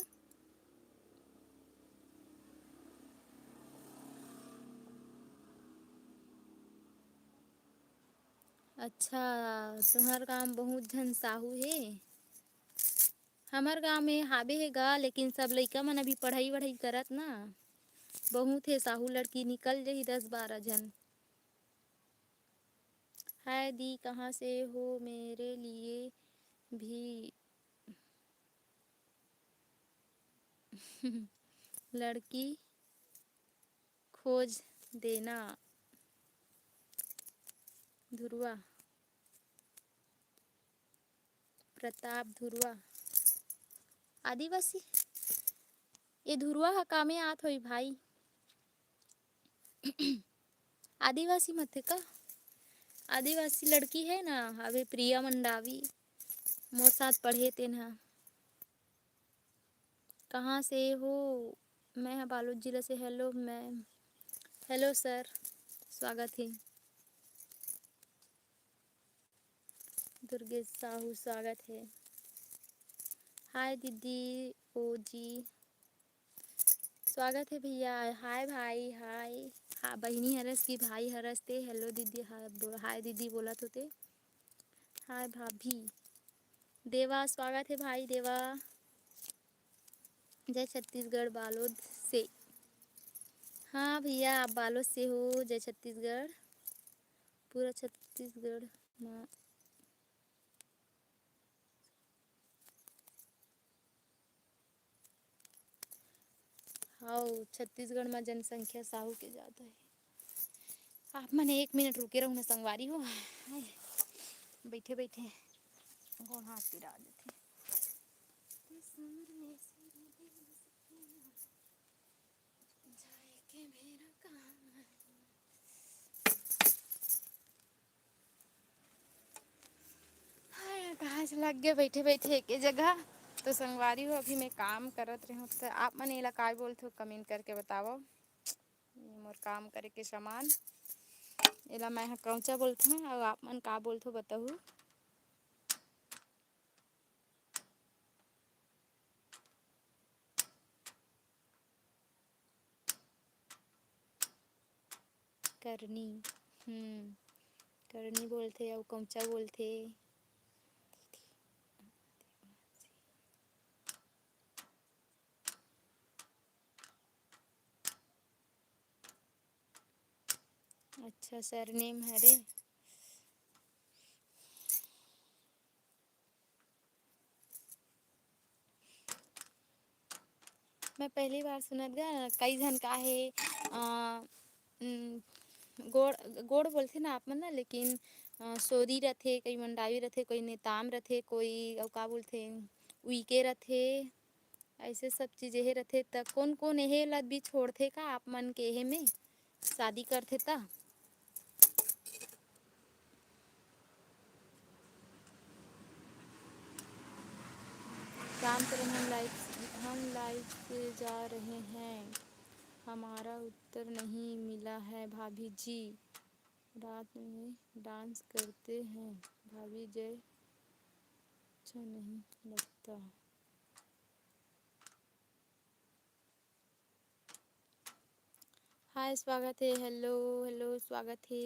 अच्छा, तुहर गाँव म बहुत झन साहू हे। हमर गाँव में हाबे हे गा, लेकिन सब लइका मन अभी पढ़ाई वढ़ाई करत ना। बहुत हे साहू लड़की, निकल जही दस बारह झन। हाय दी, कहाँ से हो? मेरे लिए भी लड़की खोज देना। धुरवा, प्रताप धुरवा, आदिवासी। ये धुरवा ह कामे आत होई भाई। आदिवासी मत हे का? आदिवासी लड़की है ना, अभी प्रिया मंडावी, मोर साथ पढ़े तेन हा। कहाँ से हो? मैं ह बालोद जिला से। Hello ma'am, hello sir, स्वागत हे। दुर्गेश साहू, स्वागत हे। हाय दीदी, ओ जी, स्वागत हे भैया। हाय भाई, हाय। हाँ, बहिनी हरस की भाई हरस ते। Hello दीदी, हाय बो-, हाय दीदी बोलत होते। हाय भाभी। देवा, स्वागत हे भाई देवा। जय छत्तीसगढ़, बालोद से। हाँ भैया, आप बालोद से हो। जय छत्तीसगढ़। पूरा छत्तीसगढ़ मा हव, छत्तीसगढ़ म जनसंख्या साहू के जादा हे। आप मन एक मिनट रुके रहू ना संगवारी हो। हाय, बइठे बइठे गोड़ हाथ पिरा देथे। हाय, कहाँ से लग गया बैठे बैठे एक जगह। तो संगवारी हो, अभी मैं काम करत रहूँ, तो आप मन एला काय बोलथो, comment करके बतावव। ये मोर काम करे के सामान, एला मैं ह कौचा बोलथों, अउ आप मन का बोलथो, बताहू। करनी, हम्म, करनी बोलथे अउ कौचा बोलथे। अच्छा, surname हरे। मैं पहली बार सुनत गा, कई झन का हे, अ, उम, गोड़, गोड़ बोलथे ना आप मन ना, लेकिन, अ, सोरी रथे, कोई मंडावी रथे, कोई नेताम रथे, कोई अउ का बोलथे, उइके रथे, ऐसे सब चीज एहे रथे। त कोन कोन एहे ला भी छोड़थे का आप मन के एहे में? शादी करथे त। राम चरण, हम live, हम live से जा रहे हैं, हमारा उत्तर नहीं मिला है भाभी जी। रात में dance करते हैं भाभी, जय अच्छा नहीं लगता। हाय, स्वागत हे। Hello, hello, स्वागत हे।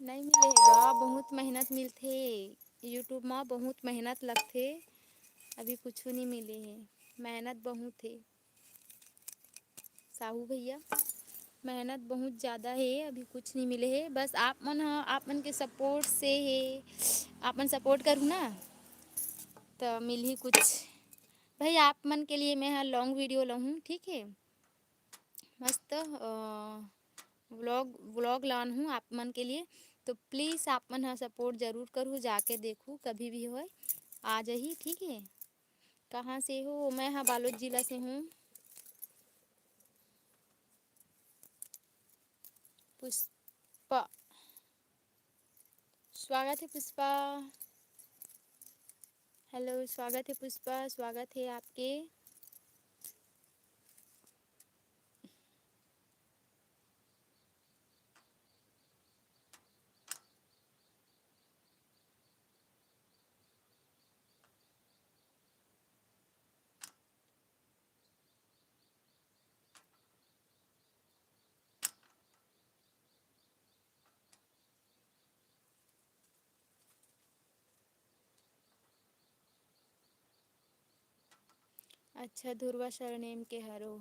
नहीं मिले हे गा, बहुत मेहनत मिलथे। YouTube मा बहुत मेहनत लगथे, अभी कुछु नहीं मिले हे। मेहनत बहुत हे साहू भैया, मेहनत बहुत ज़्यादा हे, अभी कुछ नहीं मिले हे। बस आप मन ह, आप मन के सपोर्ट से हे, आप मन सपोर्ट करहू ना, त मिलही कुछ। भाई, आप मन के लिए मैं ह लॉन्ग वीडियो लहूँ, ठीक है? मस्त, अ, व्लॉग, व्लॉग लानहूँ आप मन के लिए। तो प्लीज आप मन ह सपोर्ट जरूर करहू, जाके देखहू, कभी भी होय, आ जाही, ठीक है? कहाँ से हो? मैं ह बालोद जिला से हूँ। पुष्पा, स्वागत है पुष्पा। हेलो, स्वागत है पुष्पा, स्वागत है आपके। अच्छा, ध्रुवा सरनेम के हरो।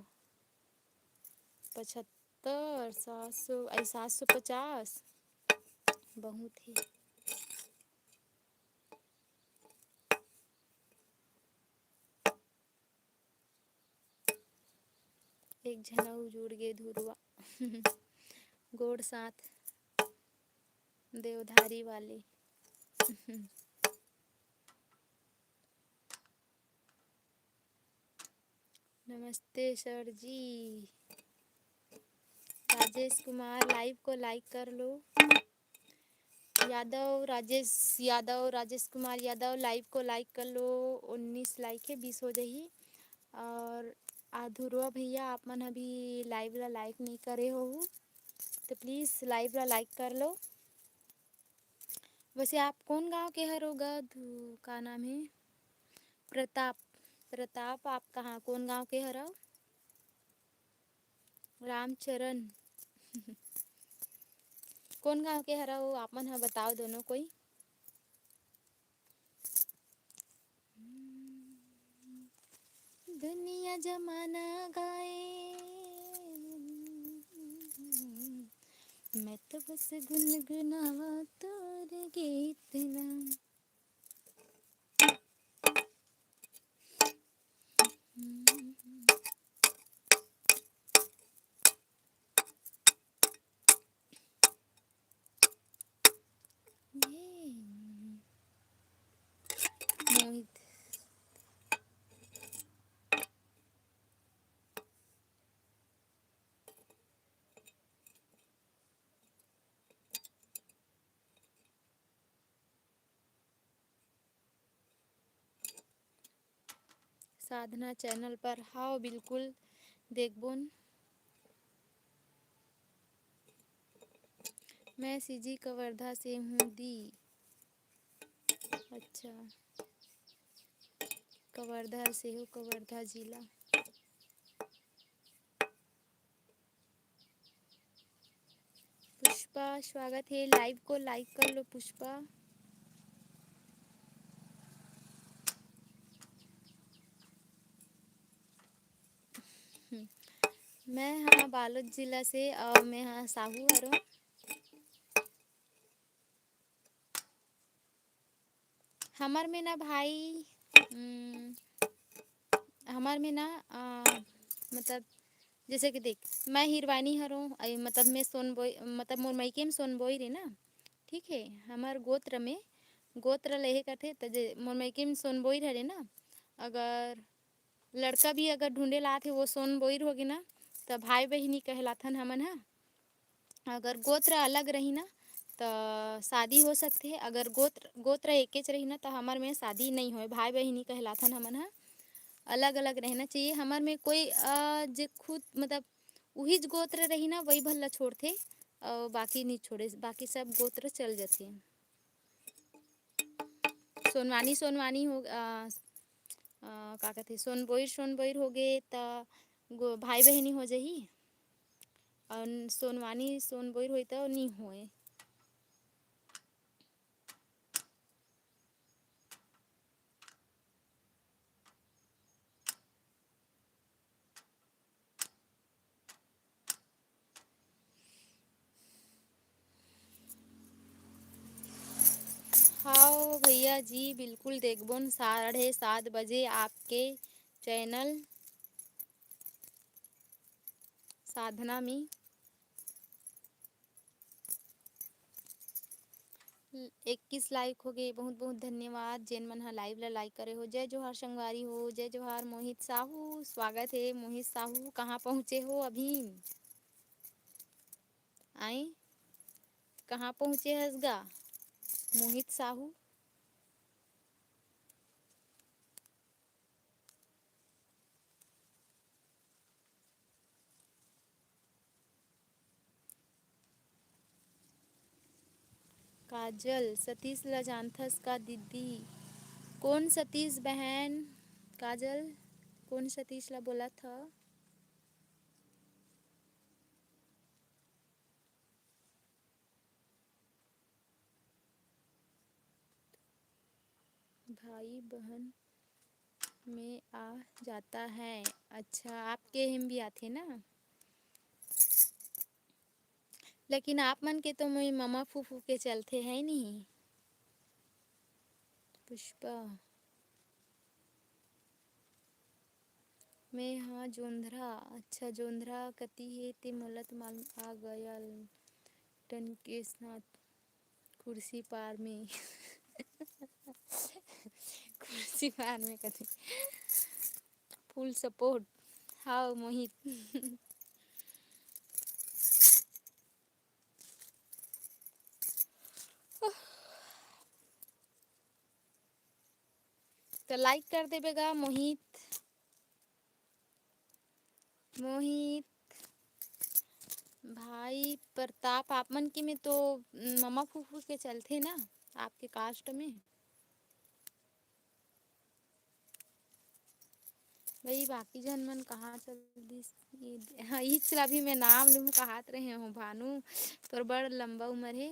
पचहत्तर, सात सौ, आई, सात सौ पचास, बहुत ही। एक झन अउ जुड़ गे धुरवा। गोड़ साथ देवधारी वाले। नमस्ते सर जी। राजेश कुमार, लाइव को लाइक कर लो। यादव, राजेश यादव, राजेश कुमार यादव, लाइव को लाइक कर लो। उन्नीस लाइक है, बीस हो जाही। और अधुरवा भैया, आप मन अभी लाइव ला लाइक नहीं करे हो, तो प्लीज लाइव ला लाइक कर लो। वैसे आप कौन गांव के हरो ग? धु-, का नाम है? प्रताप। प्रताप, आप कहाँ, कौन गांव के हरो? रामचरण। कौन गांव के हरो, आप मन ह बताओ दोनों कोई। दुनिया जमाना गाए, मैं तो बस गुनगुनावा तोर गीत ला। ये मोहित। साधना चैनल पर, हाँ, बिल्कुल देखबोन। मैं सीजी कवर्धा से हूँ दी। अच्छा, कवर्धा से हो, कवर्धा जिला। पुष्पा, स्वागत है। लाइव को लाइक कर लो पुष्पा। मैं हाँ बालोद जिला से और मैं हाँ साहू हरो। हमर में ना भाई, उम, हमर में ना, अ, मतलब, जैसे कि देख, मैं हिरवानी हरों, अ, मतलब, मैं सोनबोई, मतलब, मोर मइके में सोनबोई रे ना, ठीक है, हमर गोत्र में, गोत्र लेहे करथे, त जे मोर मइके में सोनबोई हरे ना, अगर लड़का भी अगर ढूंढे ला आथे, वो सोनबोई होगे ना, त भाई बहिनी कहलाथन हमन ह। अगर गोत्र अलग रही ना, त शादी हो सकथे। अगर गोत्र, गोत्र एकेच रही ना, त हमर में शादी नहीं होय। भाई बहिनी कहलाथन हमन ह, अलग-अलग रहना चाहिए। हमर में कोई, अ, जे खुद, मतलब, उहीच गोत्र रही ना, वही भर ला छोड़थे, अउ बाकी नहीं छोड़े, बाकी सब गोत्र चल जथे। सोनवानी, सोनवानी हो, अ, अ, का कथे, सोनबोईर, सोनबोईर होगे, त गो-, भाई बहिनी हो जही। अउ सोनवानी, सोनबोईर होई, त नी होए। हाव भैया जी, बिल्कुल देखबोन साढ़े सात बजे आपके चैनल साधना में। इक्कीस लाइक हो गए, बहुत बहुत धन्यवाद जेन मन ह लाइव ला लाइक करे हो। जय जोहार संगवारी हो, जय जोहार मोहित साहू, स्वागत है मोहित साहू। कहाँ पहुँचे हो अभी? आई, कहाँ पहुँचे हस गा मोहित साहू? काजल, सतीश ला जानथस का दीदी? कौन सतीश बहन? काजल, कौन सतीश ला बोलत ह? भाई बहन में आ जाता है। अच्छा, आपके हिम भी आथे ना? लेकिन आप मन के तो मोई ममा फूफू के चलथे, है नहीं? पुष्पा, मैं हाँ जोंधरा। अच्छा, जोंधरा कति हे ते मोला तो मालूम। आ गया टनकेश नाथ। कुर्सी पार में। कुर्सी पार में कथे। फुल सपोर्ट। हाव मोहित। तो लाइक कर देबे गा मोहित। मोहित भाई प्रताप, आप मन के में तो ममा फूफू के चलथे ना, आपके कास्ट में। भाई बाकी झन मन कहाँ चल दिस? ये, हाँ, इच ला भी मैं नाम लूँ कहात रहे हूँ भानु, तोर बड़ लंबा उम्र हे।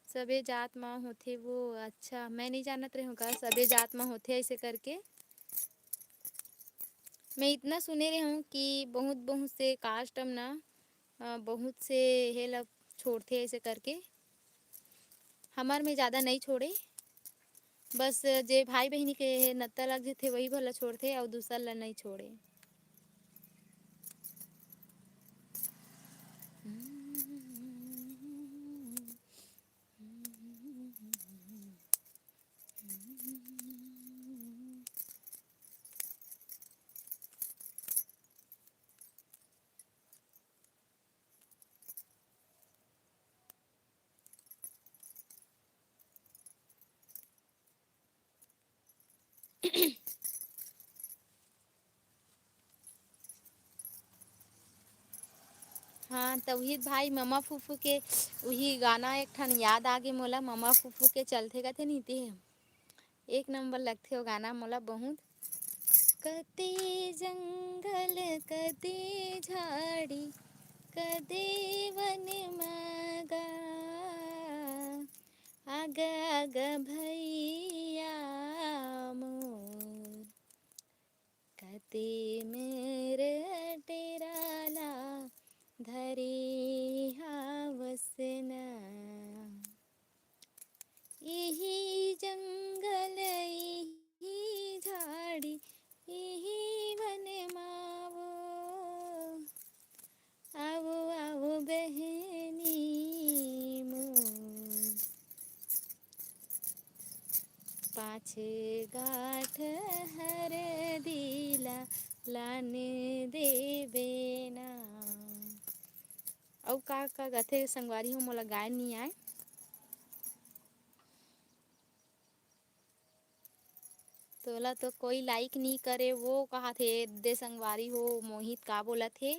सबे जात म होथे वो। अच्छा, मैं नहीं जानत रहे हूँ का सबे जात म होथे ऐसे करके। मैं इतना सुने रहे हूँ कि बहुत बहुत से कास्ट म ना, अ, बहुत से हे ला छोड़थे ऐसे करके। हमर में ज़्यादा नहीं छोड़े, बस जे भाई बहिनी के नत्ता लग जथे वही भला छोड़थे, अउ दूसर ला नहीं छोड़े। हाँ, तौहीद भाई, ममा फूफू के उही गाना एक ठन याद आगे मोला, ममा फूफू के चलथे कथे नीति हे। एक नंबर लगथे वो गाना मोला बहुत। कते जंगल, कते झाड़ी, कते वन म गा, आग, आग भैया मोर। कते मेर डेरा ला धरे हावस ना। इही जंगल, इही झाड़ी, इही वन मावो। आवो, आवो बहनी मोर, पाँच गांठ हरदी ला लान देबे ना। अउ का का गाथे संगवारी हो, मोला गाय नी आय। तोला तो कोई लाइक नी करे, वो कहाथे दे संगवारी हो। मोहित का बोलत हे,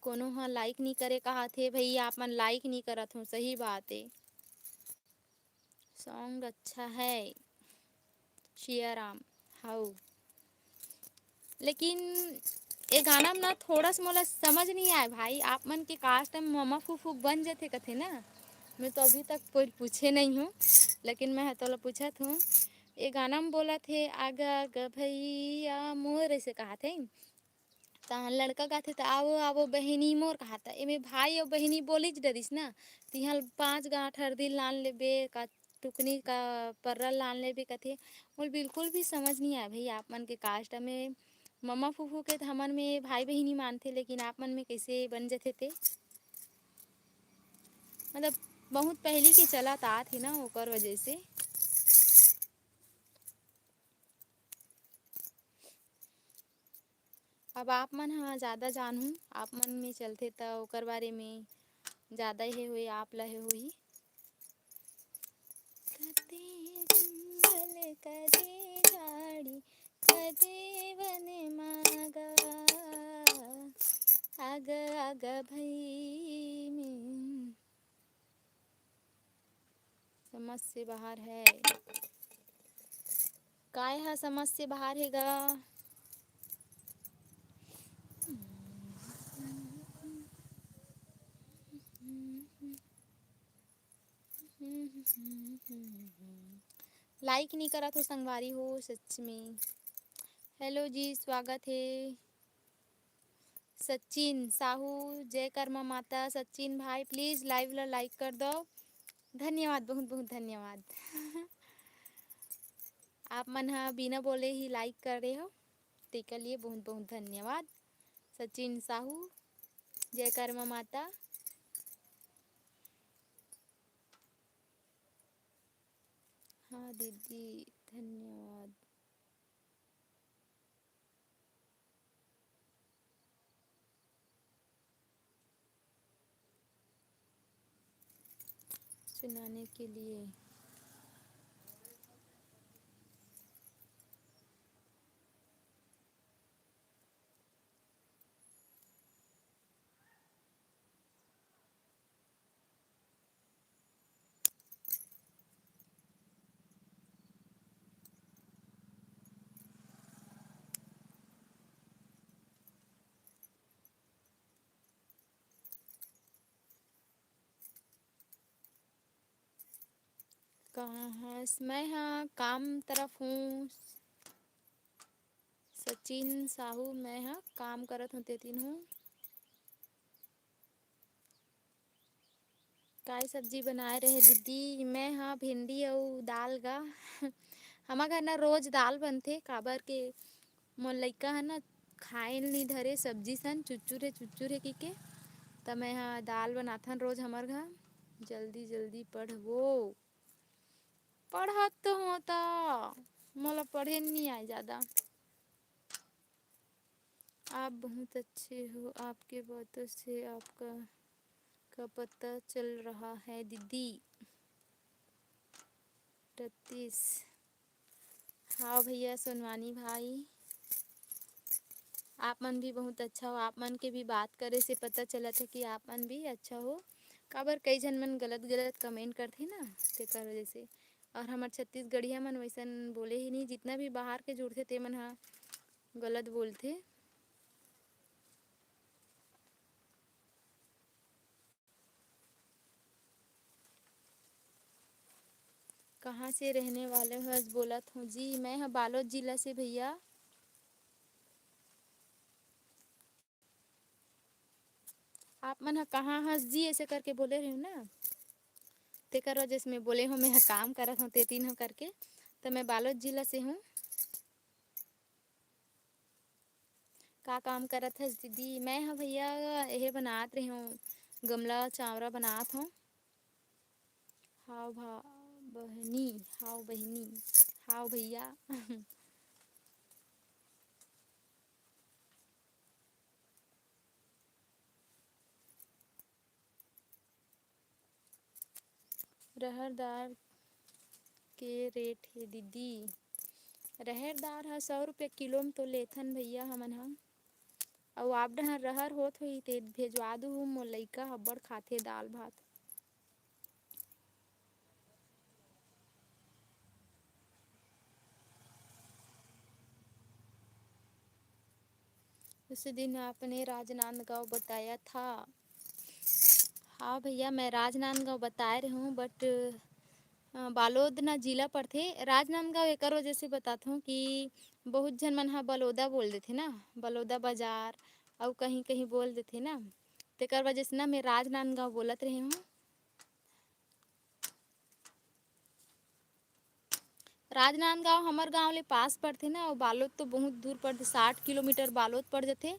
कोनो ह लाइक नी करे कहाथे। भैया, आप मन लाइक नी करत हो, सही बात हे। सॉन्ग अच्छा है, सियाराम। हाउ, लेकिन ये गाना में ना थोड़ा सा मोला समझ नहीं आए भाई। आप मन के कास्ट में ममा फूफू बन जथे कथे ना, मैं तो अभी तक कोई पूछे नहीं हूँ, लेकिन मैं ह तोला पूछत हूँ। ये गाना में बोलत हे, "आग आग भैया मोर", ऐसे कहाथे। तहां लड़का कथे त, "आवो, आवो बहिनी मोर," कहा त एमे भाई अउ बहिनी बोलिच डरिस ना, तिहां पांच गांठ हरदी लान लेबे, का टुकनी का पर्रा लान लेबे कथे। मोला बिल्कुल भी समझ नहीं आय भाई, आप मन के कास्ट में ममा फूफू के त हमन में भाई बहिनी मानथे, लेकिन आप मन में कैसे बन जथे ते? मतलब बहुत पहली के चलत आत हे ना, ओकर वजह से। अब आप मन ह ज्यादा जानहू, आप मन में चलथे त ओकर बारे में ज्यादा हे होही, आप ल हे होही। कदे जंगल, कदे झाड़ी, कदे वन मागा, आग, आग भई में। समझ से बाहर है। काय ह समझ से बाहर हे गा? लाइक नहीं करत हो संगवारी हो, सच में। हेलो जी, स्वागत हे। सचिन साहू, जय कर्मा माता। सचिन भाई, प्लीज लाइव ला लाइक कर दो। धन्यवाद, बहुत बहुत धन्यवाद। आप मन ह बिना बोले ही लाइक करे हो, तेकर लिए बहुत बहुत धन्यवाद। सचिन साहू, जय कर्मा माता। हाँ दीदी, धन्यवाद। सुनाने के लिए। कहाँ हस? मैं ह काम तरफ हूँ। सचिन साहू, मैं ह काम करत हूँ, तेतिन हूँ। काय सब्जी बनाए रहे दीदी? मैं ह भिंडी अउ दाल गा। हमर घर ना रोज दाल बनथे, काबर के मोर लइका ह ना खाए ल नी धरे सब्जी सन, चुचुर हे, चुचुर हे कहिके। त मैं ह दाल बनाथन रोज हमर घर। जल्दी जल्दी पढ़बो। पढ़त तो हों त, मोला पढ़े नी आए जादा। आप बहुत अच्छे हो, आपके बातों से आपका, का पता चल रहा है दीदी। रतीश, हाँ भैया सोनवानी भाई, आप मन भी बहुत अच्छा हो, आप मन के भी बात करे से पता चलत हे कि आप मन भी अच्छा हो। काबर कई झन मन गलत गलत कमेंट करथे ना, तेकर वजह से। और हमर छत्तीसगढ़िया मन वैसन बोले ही नहीं, जितना भी बाहर के जुड़थे ते मन ह गलत बोलथे। कहाँ से रहने वाले हो? बोलत हूँ जी, मैं ह बालोद जिला से भैया। आप मन ह कहाँ हस जी, ऐसे करके बोले रहे ना, तेकर वजह से मैं बोले हूँ, मैं ह काम करत हूँ, तेतिन हूँ करके। तो मैं बालोद जिला से हूँ। का काम करत हस दीदी? मैं ह भैया एहे बनात रहे हूँ, गमला चावरा बनात हूँ। हाव भा-, बहनी, हाव बहनी, हाव भैया। रहर दार के रेट हे दीदी? रहर दार ह सौ रुपया किलो म तो लेथन भैया हमन ह। अउ आप डहर रहर होत होही ते भेजवा दुहू, मोर लइका ह अब्बड़ खाथे दाल भात। उसी दिन आपने राजनांदगांव बताया था। हाँ भैया, मैं राजनांदगांव बताए रहे हूँ, but, अ, बालोद ना जिला पड़थे। राजनांदगांव एकर वजह से बताथों कि बहुत झन मन ह बलोदा बोल देथे ना, बलोदा बाजार, अउ कहीं-कहीं बोल देथे ना, तेकर वजह से ना मैं राजनांदगांव बोलत रहे हूँ। राजनांदगांव हमर गांव ले पास पड़थे ना, अउ बालोद तो बहुत दूर पड़थे, साठ किलोमीटर बालोद पड़ जथे,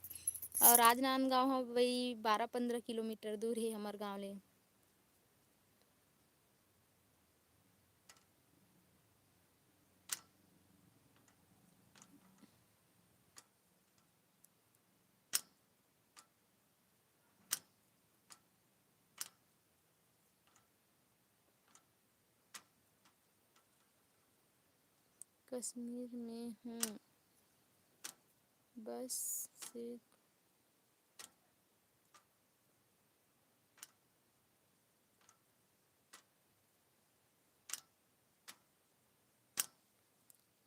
अउ राजनांदगांव ह वही बारह पंद्रह किलोमीटर दूर हे हमर गांव ले। कश्मीर में हूँ, बस से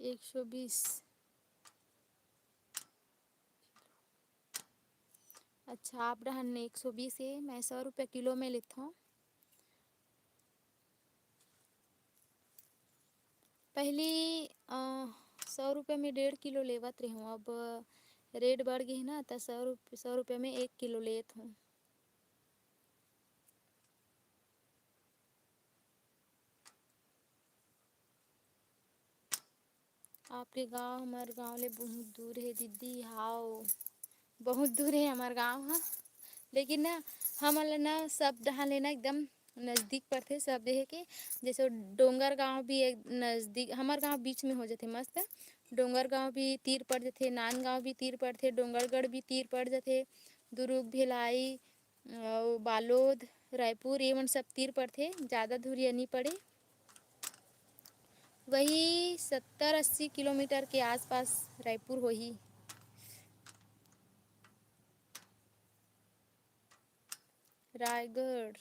एक सौ बीस। अच्छा, आप डहन एक सौ बीस हे, मैं सौ रुपया किलो में लेथों। पहली, अ, सौ रुपया में डेढ़ किलो लेवत रेहेंव, अब रेट बढ़ गे हे ना, त सौ रुप-, सौ रुपया में एक किलो लेत हूँ। आपके गांव हमर गांव ले बहुत दूर हे दीदी। हाव, बहुत दूर हे हमर गांव ह, लेकिन ना, हमन ल ना सब डहान ले ना एकदम नजदीक पड़थे, सब देहे के। जैसे डोंगरगांव भी एक नजदीक, हमर गांव बीच में हो जथे मस्त। डोंगरगांव भी तीर पड़ जथे, नांदगांव भी तीर पड़थे, डोंगरगढ़ भी तीर पड़ जथे, दुरूग, भिलाई, अउ बालोद, रायपुर, ये मन सब तीर पड़थे, ज़्यादा दूरिया नी पड़े। वही सत्तर अस्सी किलोमीटर के आसपास रायपुर होही। रायगढ़।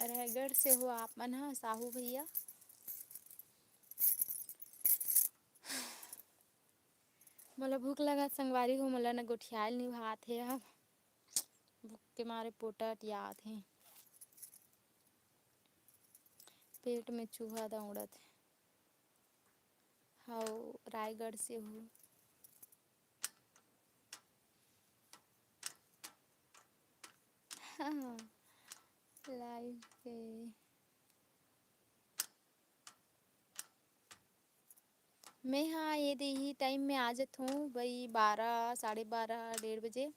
रायगढ़ से हो आप मन ह, साहू भैया? मोला भूख लगत संगवारी हो, मोला न गोठियाल निभात हे अब। भूख के मारे पोटा अटियात हे, पेट में चूहा दौड़त हे। हव, रायगढ़ से हो। हाँ, लाइव पे। मैं हाँ ये दे ही टाइम में आ जात हूँ भाई, बारह, साढ़े बारह, डेढ़ बजे।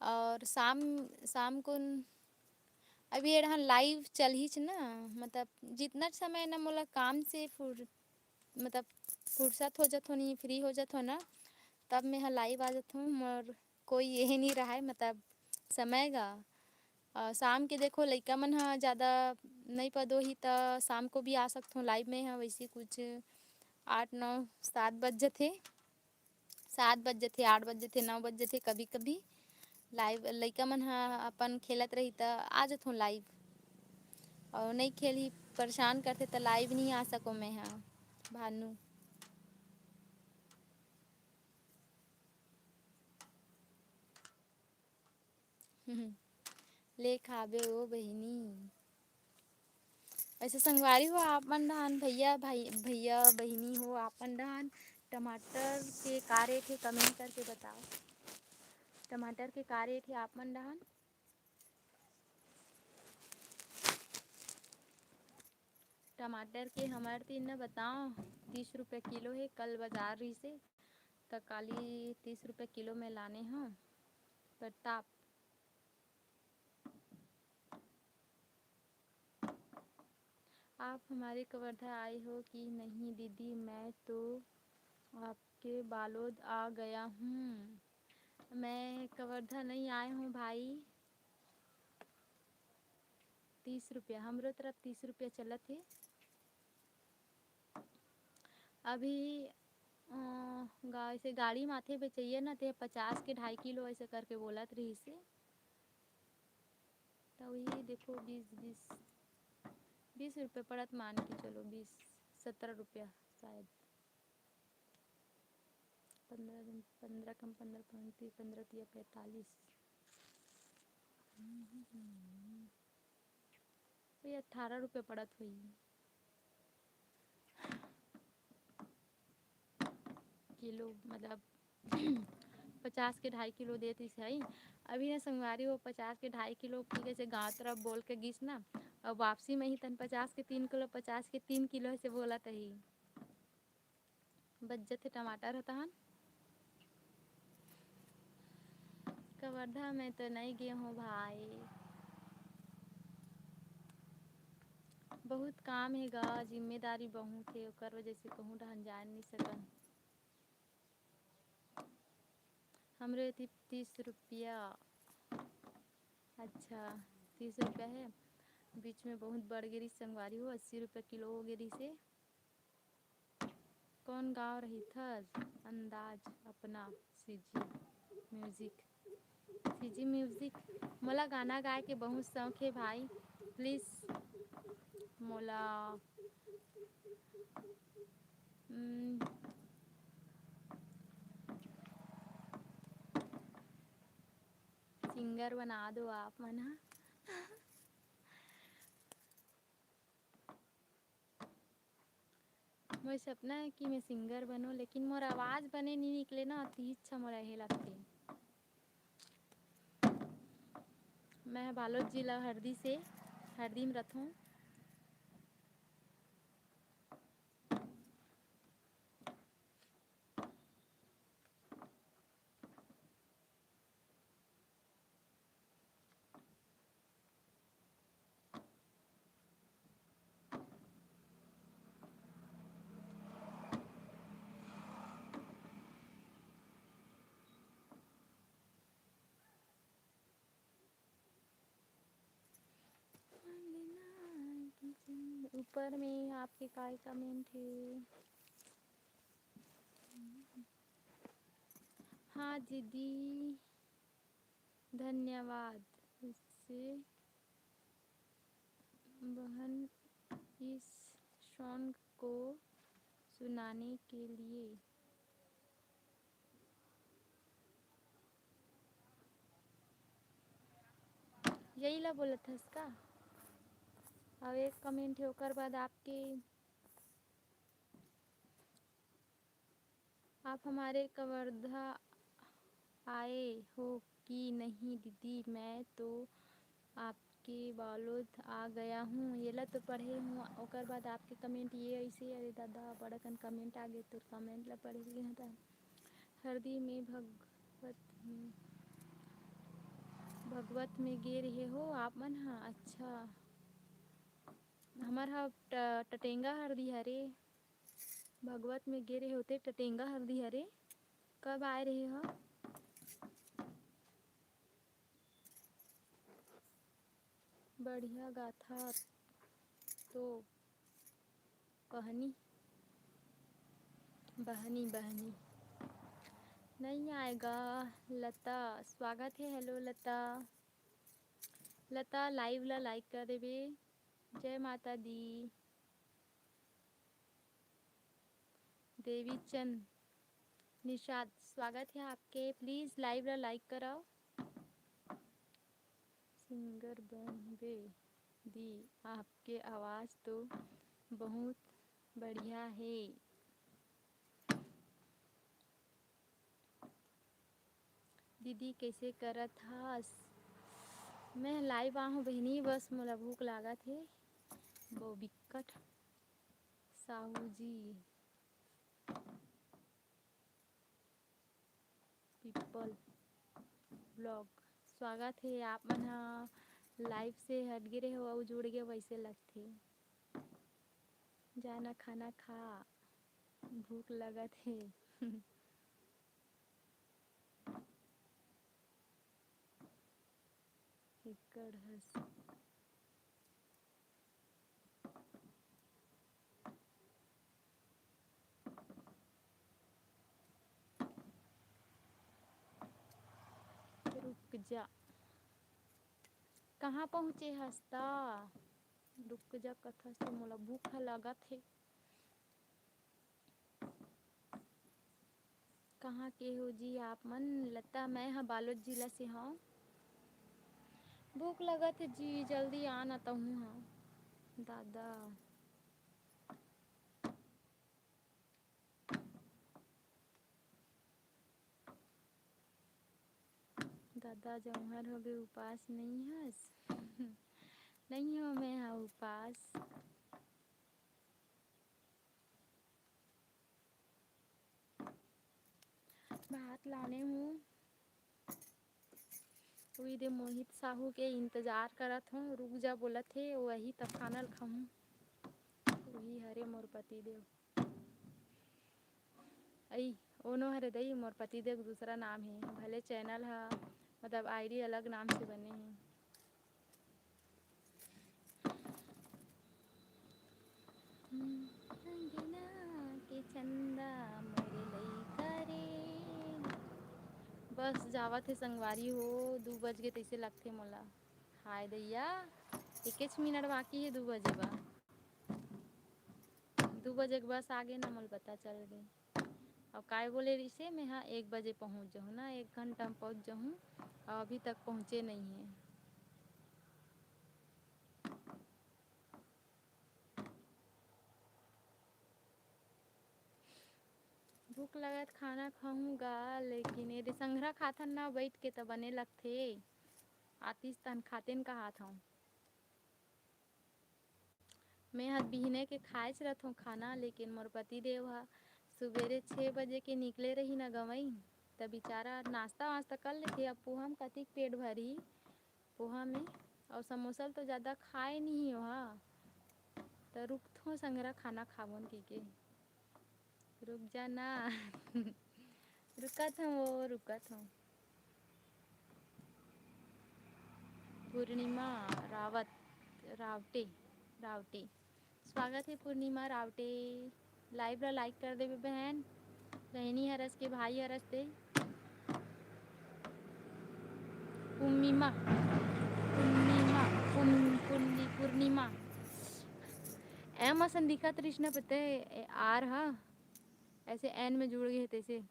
और शाम, शाम को न-, अभी ये डहान लाइव चलहीच ना, मतलब जितना समय ना मोला काम से फुर-, मतलब फुर्सत हो जात हो, नहीं फ्री हो जात हो ना, तब मैं ह लाइव आ जात हूँ। मोर कोई ये नहीं रहा है, मतलब समय का। अ, शाम के देखो लइका मन ह ज़्यादा नहीं पदो ही त शाम को भी आ सकत हो लाइव में ह, वैसे कुछ आठ, नौ, सात बज जथे, सात बज जथे, आठ बज जथे, नौ बज जथे कभी-कभी। लाइव लइका मन ह अपन खेलत रही त आ जथों लाइव, अउ नई खेलही, परेशान करथे त लाइव नहीं आ सको मैं ह भानु। ले खाबे ओ बहिनी। वैसे संगवारी हो आप मन डहान, भैया, भाई, भैया बहिनी हो आप मन डहान, टमाटर के का रेट हे, कमेंट करके बताओ, टमाटर के का रेट हे आप मन डहान? टमाटर के हमर तीर न बताओ, तीस रुपये किलो हे, कल बाजार रहिसे त काली तीस रुपये किलो में लाने हव। प्रताप, आप हमारे कवर्धा आए हो कि नहीं दीदी? मैं तो आपके बालोद आ गया हूँ। मैं कवर्धा नहीं आए हूँ भाई। तीस रुपया, हमरो तरफ तीस रुपया चलत हे। अभी, अ, गा-, ऐसे गाड़ी माथे बेचइया ना, ते पचास के ढाई किलो ऐसे करके बोलत रहिसे। त वही देखो, बीस, बीस, बीस रुपये पड़त, मान के चलो, बीस, सत्रह रुपया शायद। पन्द्रह दिन, पन्द्रह कम पन्द्रह, पन्द्रह तिया पैंतालीस। वही अठारह रुपये पड़त होही किलो, मतलब पचास के ढाई किलो देत रहिस हे। अभी ना संगवारी हो, पचास के ढाई किलो की जैसे गाँव तरफ बोल के गिस ना, अब वापसी में ही तन पचास के तीन किलो, पचास के तीन किलो से बोलत ही। बच जथे टमाटर ह तहन। कवर्धा में तो नहीं गे हो भाई, बहुत काम हे गा, जिम्मेदारी बहुत हे, ओकर वजह से कहूँ डहन जाए नहीं सकन। हमरे एती तीस रुपया। अच्छा, तीस रुपया हे। बीच में बहुत बढ़ गे रिहिस संगवारी हो, अस्सी रुपया किलो हो गे रिहिस हे। कौन गाँव रहिथस? अंदाज अपना। CG music. CG music. मोला गाना गाए के बहुत शौक हे भाई, प्लीज मोला, हम्म, सिंगर बना दो आप मन ह। मोर सपना हे कि मैं सिंगर बनों, लेकिन मोर आवाज़ बने नहीं निकले ना, अति इच्छा मोर हे लगथे। मैं बालोद जिला हरदी से, हरदी में रथों। ऊपर में आपके काय कमेंट हे? हाँ दीदी, धन्यवाद। इससे बहन इस सॉन्ग को सुनाने के लिए। यही ला बोलत हस का? अब एक कमेंट हे, ओकर बाद आपके, आप हमारे कवर्धा आए हो कि नहीं दीदी? मैं तो आपके बालोद आ गया हूँ। ये ला तो पढ़े हूँ, ओकर बाद आपके कमेंट ये ऐसे, अरे दादा, बड़ा कन कमेंट आ गए, तो कमेंट ला पढ़े हूँ। हरदी में भगवत में, भगवत में गे रहे हो आप मन? हाँ, अच्छा, हमर ह ट-, टटेंगा हरदी हरे, भगवत में गे रहे होते टटेंगा हरदी हरे। कब आए रहे हो? बढ़िया गाथा तो कहनी बहनी बहनी। नहीं आएगा लता, स्वागत है। हेलो लता, लता लाइव ला लाइक कर देबे। जय माता दी। देवी चंद निषाद, स्वागत है आपके। प्लीज लाइव ला लाइक कराओ। सिंगर बनबे दी, आपके आवाज़ तो बहुत बढ़िया है। दीदी कइसे करत हस? मैं लाइव आहूँ बहिनी, बस मोला भूख लागत हे। वो बिक्कट साहू जी। पीपल ब्लॉग, स्वागत हे। आप मन ह लाइव से हट गे रहे हो अउ जुड़ गे, वैसे लगथे। जाना खाना खा, भूख लगत हे। एकड़ हस। रुक जा, कहाँ पहुँचे हस त? रुक जा कथस त मोला भूख ह लगत हे। कहाँ के हो जी आप मन? लता, मैं ह बालोद जिला से हौं। भूख लगत हे जी, जल्दी आ ना तहूँ ह। दादा, दादा जौहर होगे, उपास नइ हस? नइ हो, मैं हा उपास। भात लाने हूँ। उही दे मोहित साहू के इंतजार करत हूँ, रुक जा बोलत हे, वही तब खाना ल खाहूँ। उही हरे मोर पति देव। अई, ओनो हरे दई, मोर पति देव दूसरा नाम हे, भले चैनल ह, मतलब आईडी अलग नाम से बने हे। अंगना के चंदा मोरे लइका रे। बस जावत हे संगवारी हो, दू बज गे तइसे लगथे मोला। हाय दैया, एकेच मिनट बाकी हे दू बजे बर। दू बजे के बस आगे ना, मोला पता चल गे। अउ काय बोले रिसे, मैं हा एक बजे पहुँच जाहूँ ना, एक घंटा में पहुँच जाहूँ, अउ अभी तक पहुँचे नइ हे। भूख लगत खाना खाहूँ गा, लेकिन एदे संघरा खाथन ना बइठ के, त बने लगथे। आतिस तहन खातेन कहात हौं। मैं ह बिहने के खाएच रथों खाना, लेकिन मोर पति देव ह सुबेरे छे बजे के निकले रही न गंवई, त बिचारा नाश्ता वास्ता कर लेथे। अब पोहा म कतिक पेट भरही पोहा में, अउ समोसा ल तो जादा खाए नहीं ओहा, त रुकथों संघरा खाना खाबोन कहिके। रुक जा ना। रुकत हूँ वो, रुकत हूँ। पूर्णिमा रावत, रावटे, रावटे। स्वागत हे पूर्णिमा रावटे। लाइव ला लाइक कर देबे बहन। रहनी हरस के भाई हरस ते। पूर्णिमा, पूर्णिमा, पूर्णि-, पूर्णि-, पूर्णिमा। एम असन दिखत रिस ना पते, ए, आर हा। ऐसे एन में जुड़ गए तैसे।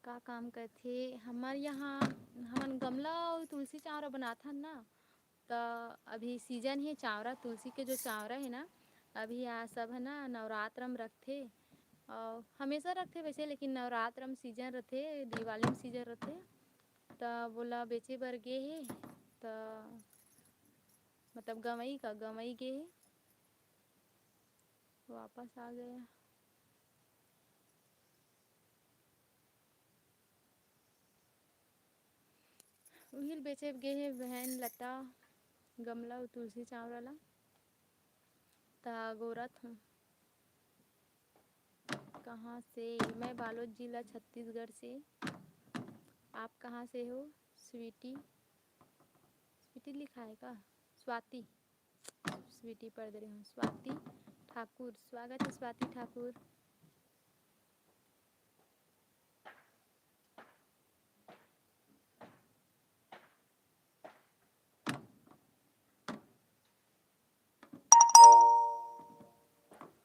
का काम करथे? हमर यहाँ, हमन गमला अउ तुलसी चावरा बनाथन ना, त अभी सीजन हे चावरा, तुलसी के जो चावरा हे ना, अभी आ सब है ना नवरात्र में रखथे, अउ हमेशा रखथे वैसे, लेकिन नवरात्र में सीजन रथे, दिवाली में सीजन रथे, त बोला बेचे बर गे हे, त मतलब गंवई का गंवई गे हे, वापस आ गया। उहिल बेचे गे हे बहन लता गमला अउ तुलसी चावरा ला। त गोरत हूँ। कहाँ से? मैं बालोद जिला छत्तीसगढ़ से। आप कहाँ से हो? स्वीटी, स्वीटी लिखा है का? स्वाति। स्वीटी पढ़ दे रही हूँ। स्वाति ठाकुर, स्वागत है स्वाति ठाकुर।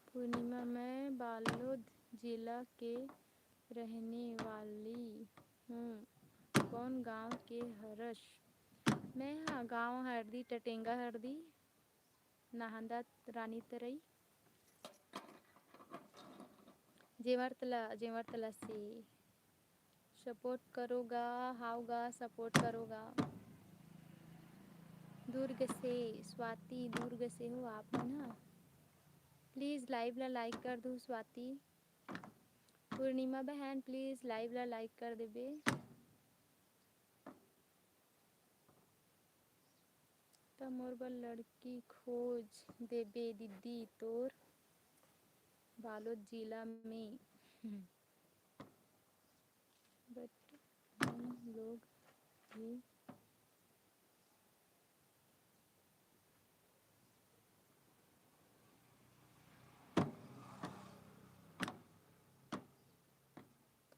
पूर्णिमा, मैं बालोद जिला के रहने वाली हूँ। कौन गांव के हरस? मैं हा गांव हरदी, टटेंगा हरदी। नाहंदा रानी तरई। जेवर तला, जेवर तला से support करो गा, हाव गा, support करो गा। दुर्ग से स्वाति, दुर्ग से हो आप मन हा? Please live ला like कर दो स्वाति। पूर्णिमा बहन, please live ला like कर देबे। त मोर बर लड़की खोज देबे दीदी तोर बालोद जिला में। But हम लोग भी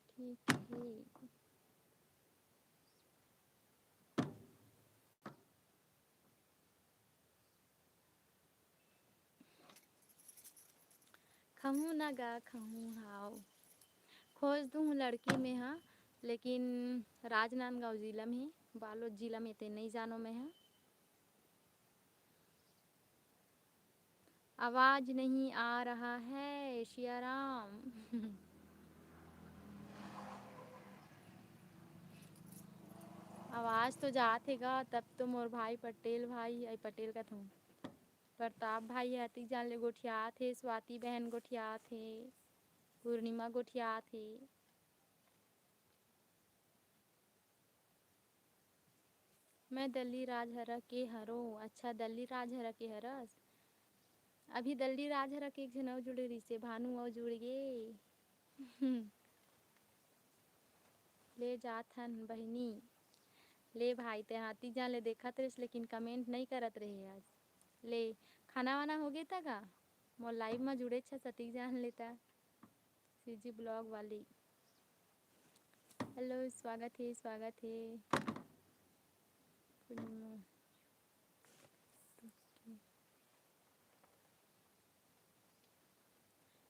ठीक है। खहूँ ना गा, खहूँ हाव। खोज दूँ लड़की में हा, लेकिन राजनांदगांव जिला में हे, बालोद जिला में ते नई जानो मैं ह। आवाज नहीं आ रहा है, सियाराम। आवाज तो जात हे गा, तब तो मोर भाई पटेल भाई, आई पटेल कथों, प्रताप भाई ह अतिक जान ले गोठियात हे, स्वाति बहन गोठियात हे, पूर्णिमा गोठियात हे। मैं दल्ली राजहरा के हरों। अच्छा, दल्ली राजहरा के हरस। अभी दल्ली राजहरा के एक झन अउ जुड़े रहिसे, भानु अउ जुड़ गे। ले जात हन बहिनी। ले भाई, ते हाथी जान ले देखत रहिस, लेकिन कमेंट नहीं करत रहे आज। ले, खाना वाना हो गे त का? मोर लाइव में जुड़े छ सतीक जान लेता। सीजी ब्लॉग वाली। हेलो, स्वागत हे, स्वागत हे। पूर्णिमा।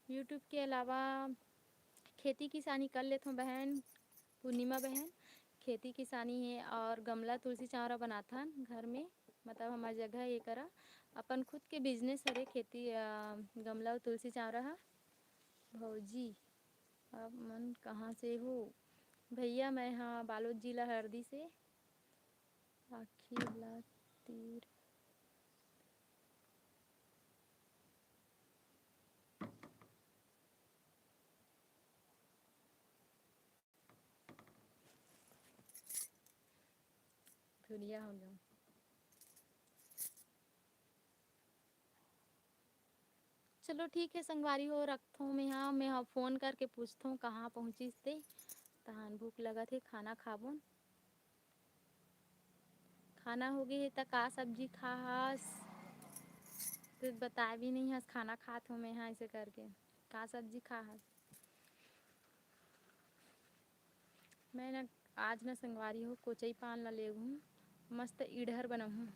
YouTube के अलावा खेती किसानी कर लेथों बहन, पूर्णिमा बहन। खेती किसानी हे और गमला तुलसी चांवरा बनाथन घर में, मतलब हमर जगह ये करा, अपन खुद के बिजनेस हरे खेती, अ, गमला अउ तुलसी चांवरा ह। भौजी, आप मन कहाँ से हो? भैया, मैं ह बालोद जिला हरदी से। आखिर ला तीर। धुरिया हो गया। चलो ठीक है संगवारी हो, रखथों मैं हा, मैं हा फोन करके पूछथों कहाँ पहुँचिस ते, तहान भूख लगत हे, खाना खाबोन। खाना हो गे हे त का सब्जी खा हस? तू बताए भी नहीं हस, खाना खात हो मैं हा ऐसे करके। का सब्जी खा हस? मैं ना आज ना संगवारी हो कोचई पान ला लेगहूँ, मस्त इडहर बनहूँ,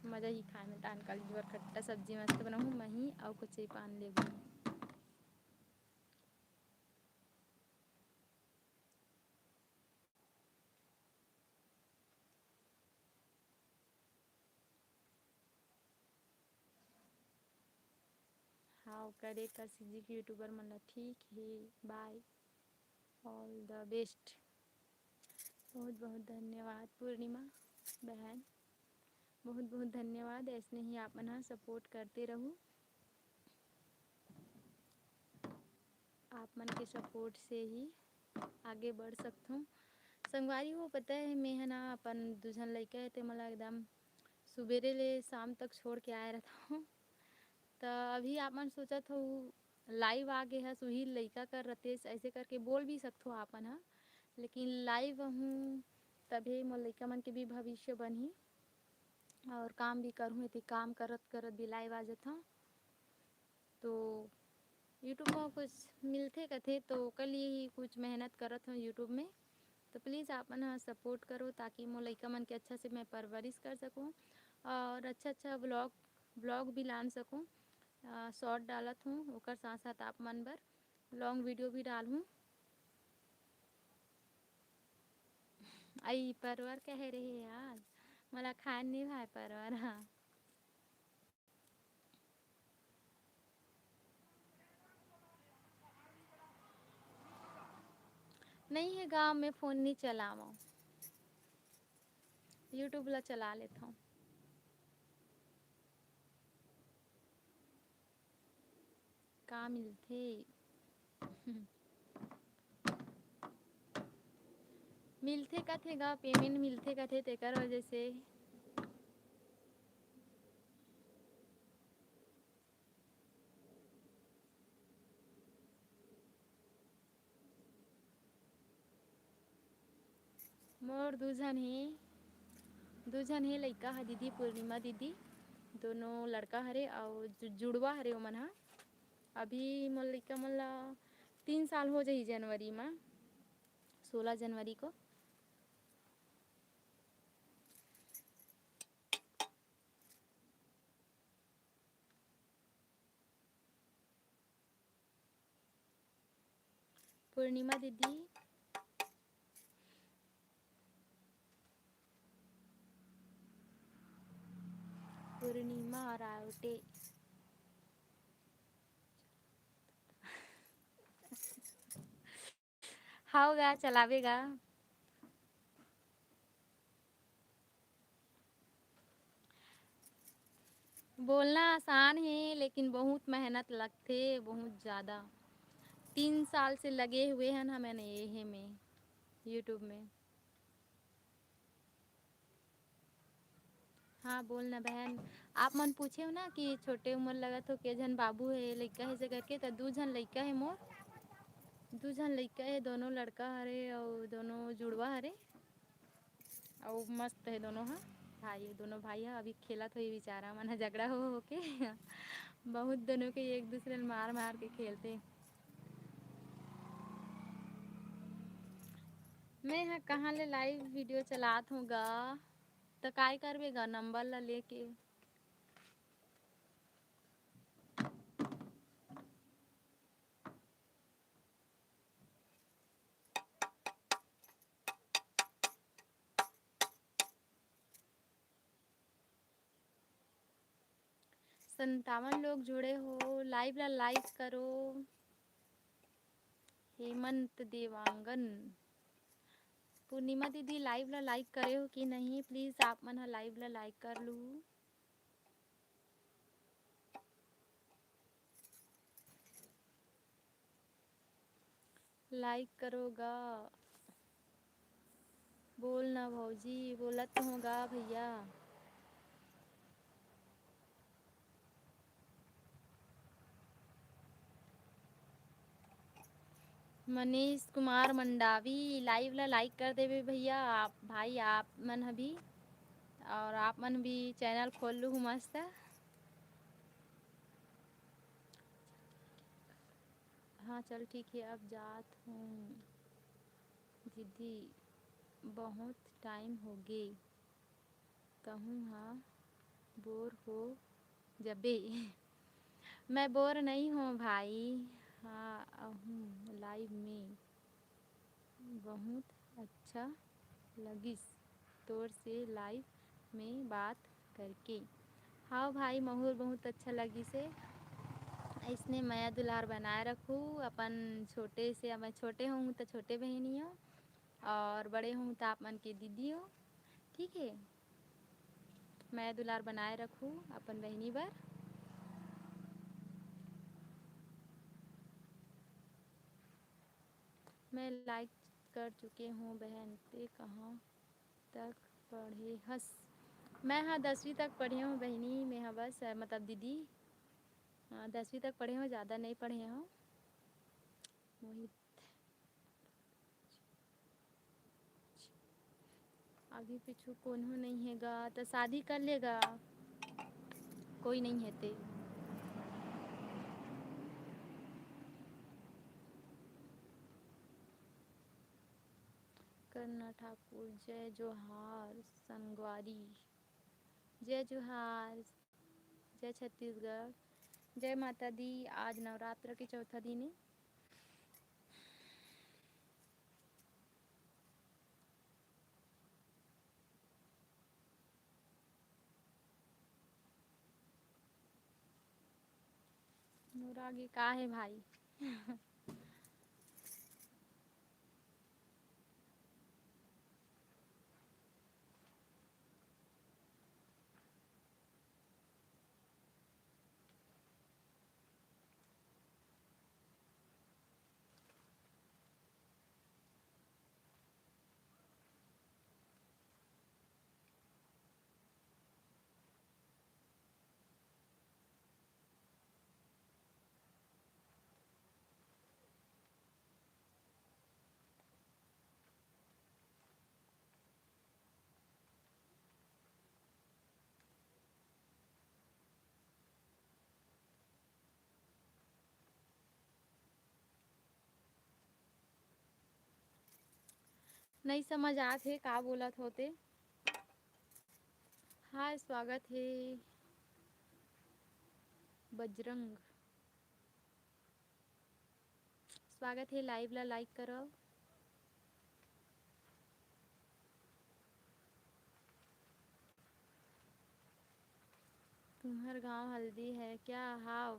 मजा ही खाए में। तान काली जुवर खट्टा सब्जी मस्त बनहूँ, मही अउ कोचई पान लेगहूँ। हाँ, करे कर सीजी के YouTuber मन ला। ठीक हे, bye, all the best। बहुत बहुत धन्यवाद पूर्णिमा बहन, बहुत बहुत धन्यवाद। ऐसने ही आप मन ह सपोर्ट करते रहू। आप मन के सपोर्ट से ही आगे बढ़ सकथों। संगवारी हो, पता है, मैं ह ना अपन दू झन लइका हे, ते मोला एकदम सुबेरे ले शाम तक छोड़ के आए रहता हूँ। त अभी आप मन सोचत हो, लाइव आ गे हस, उही लइका कर रतेस, ऐसे करके बोल भी सकथो आप मन ह। लेकिन लाइव हूँ, तभे मोर लइका मन के भी भविष्य बनही। और काम भी करहूँ, एती काम करत करत भी लाइव आ जाथों। तो YouTube में कुछ मिलथे कथे, तो ओकर लिए ही कुछ मेहनत करत हूँ YouTube में। तो प्लीज़ आप मन ह सपोर्ट करो, ताकि मोर लइका मन के अच्छा से मैं परवरिश कर सकूँ और अच्छा अच्छा व्लॉग, व्लॉग भी लान सकूँ। अ, शॉर्ट डालत हूँ, ओकर साथ साथ आप मन बर लॉन्ग वीडियो भी डालहूँ। आई परवर कहे रहे यार, मोला खाए नहीं भाई परवर, हाँ। नहीं है गाँव में, फोन नहीं चलावं, YouTube ला चला लेथों। का मिलथे? मिलथे कथे गा, पेमेंट मिलथे कथे, तेकर वजह से। मोर दू झन हे, दू झन हे लइका ह दीदी, पूर्णिमा दीदी, दोनों लड़का हरे अउ जु-, जुड़वा हरे ओमन ह। अभी मोर लइका मन ला तीन साल हो जाही जनवरी म, सोलह जनवरी को। पूर्णिमा दीदी, पूर्णिमा रावटे। हाव गा, चलावे गा। बोलना आसान हे, लेकिन बहुत मेहनत लगथे, बहुत ज़्यादा। तीन साल से लगे हुए हन हमन एहे में, YouTube में। हाँ, बोल ना बहन। आप मन पूछेव ना कि छोटे उमर लगत हो, के झन बाबू हे, लइका हे से करके, त दू झन लइका हे मोर। दू झन लइका हे, दोनों लड़का हरे अउ दोनों जुड़वा हरे। अउ मस्त हे दोनों ह। भाई, दोनों भाई ह अभी खेलत होही बेचारा मन ह, झगड़ा हो, हो के। बहुत दोनों के एक दूसरे ल मार, मार के खेलथे। मैं ह कहाँ ले live video चलात हूँ गा, त काय करबे गा नंबर ला लेके। संतावन लोग जुड़े हो, live ला like करो। हेमंत देवांगन, पूर्णिमा दीदी live ला like करे हो कि नहीं? Please आप मन ह live ला like कर लू। Like करो गा। बोल ना भौजी, बोलत तो हूँ गा भैया। मनीष कुमार मंडावी, live ला like कर देवे भैया आप, भाई आप मन ह भी, और आप मन भी channel खोल लू मस्त। हाँ चल ठीक है, अब जात हूँ दीदी, बहुत time हो गे, तहूँ हा बोर हो जबे। मैं बोर नहीं हूँ भाई, हाँ आहूँ live में। बहुत अच्छा लगिस तोर से live में बात करके। हाँ भाई, महूर बहुत अच्छा लगिस हे। अइसने मया दुलार बनाए रखू अपन छोटे से, मैं छोटे हूँ तो छोटे बहिनी हो, और बड़े हूँ तो आप मन के दीदी हो, ठीक है। मया दुलार बनाए रखू अपन बहिनी बर। मैं like कर चुके हूँ बहन, ते कहाँ तक पढ़े हस? मैं हा दसवीं तक पढ़े हूँ बहिनी, मैं हा बस, मतलब दीदी, हाँ, दसवीं तक पढ़े हूँ, ज़्यादा नहीं पढ़े हूँ। मोहित, आगे पीछू कोनो नहीं हे गा, त शादी कर ले गा, कोई नहीं हे ते। करना ठाकुर, जय जोहार संगवारी। जय जोहार, जय छत्तीसगढ़, जय माता दी। आज नवरात्र के चौथा दिन हे। मोर आगे का हे भाई? नहीं समझ आत हे का बोलत हो ते। हाय, स्वागत हे बजरंग। स्वागत हे, live ला like करव। तुम्हर गांव हल्दी है क्या? हाव।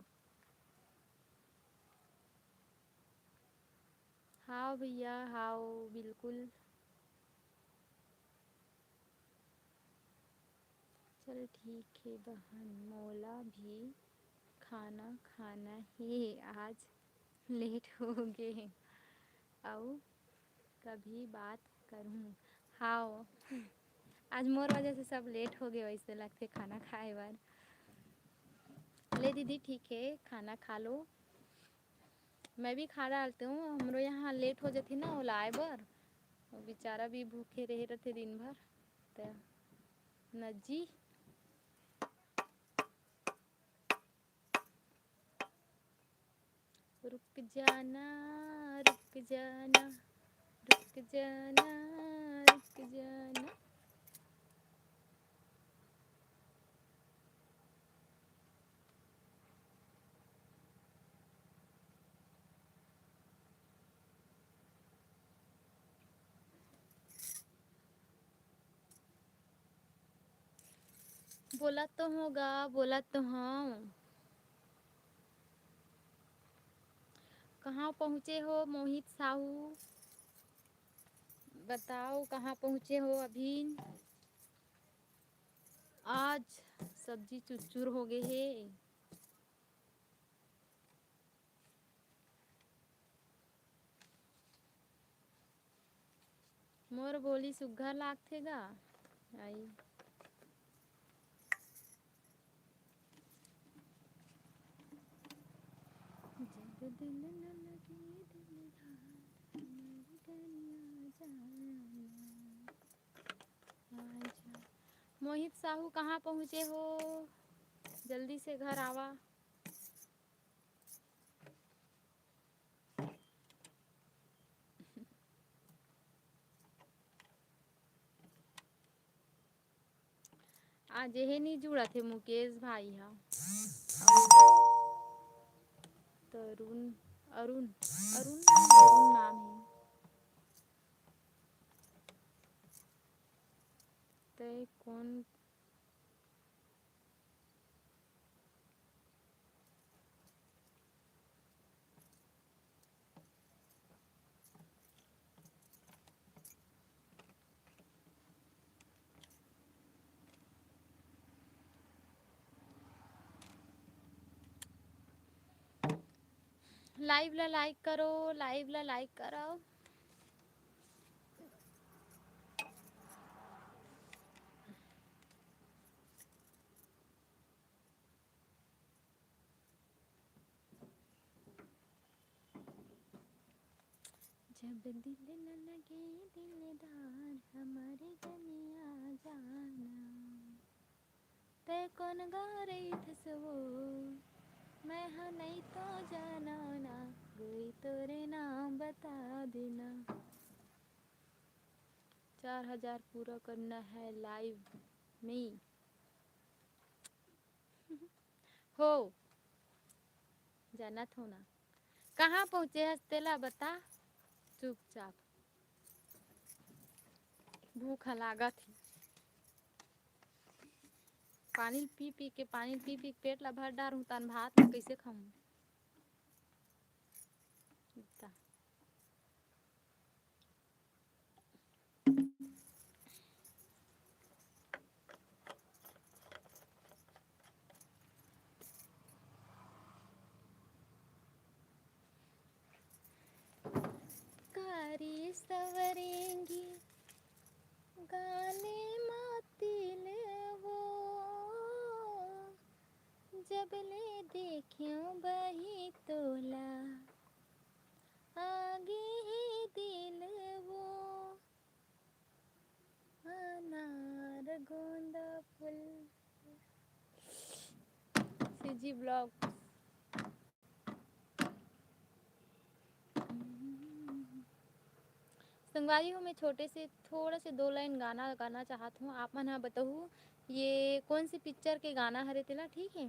हाव भैया, हाव, बिल्कुल। चल ठीक हे बहन, मोला भी खाना खाना हे, आज लेट हो गे हे, अउ कभी बात करहूँ। हाव, आज मोर वजह से सब लेट हो गे, वैसे लगथे खाना खाए बर। ले दीदी, ठीक हे, खाना खा लो। मैं भी खा डालती हूँ, हमरो यहाँ लेट हो जाती ना ओला आए बर, वो बेचारा भी भूखे रहे रहते दिन भर। तो नजी, रुक जाना, रुक जाना, रुक जाना, रुक जाना। बोला तो होगा, बोला तो हूँ। कहाँ पहुँचे हो मोहित साहू? बताओ, कहाँ पहुँचे हो अभी? आज सब्जी चुरचुर हो गए हे। मोर बोली सुग्घर लागथे गा। आई। जब दिल न लगे दिलदार, हमर गलिया जाना। आजा। मोहित साहू कहाँ पहुँचे हो? जल्दी से घर आवा। आज एहे नी जुड़त हे मुकेश भाई हा। तरुण, अरुण, अरुण, अरुण नाम हे। तै कौन लाइव ला लाइक करो, लाइव ला लाइक करो। जब दिल न लगे दिलदार, हमर गलिया जाना। तै कोन गा रहिथस वो, मैं हा नइ तो जाना ना, कोई तोरे नाम बता देना। चार हजार पूरा करना है लाइव में। हो, जानत हो ना। कहाँ पहुँचे हस तेला बता चुपचाप। भूख ह लागत हे। पानी पी पी के, पानी पी पी के पेट ला भर डारहूँ, तन भात ला कइसे खाहूँ? इतना। कारी सवरेंगी गाले माती ले वो, जब ले देख्यो बही तोला आगे ही दिल वो। अनार गोंदा फूल। CG blog. संगवारी हो, मैं छोटे से थोड़ा से दो लाइन गाना गाना चाहत हूँ। आप मन ह बताहू ये कौन से पिक्चर के गाना हरे तेला, ठीक है?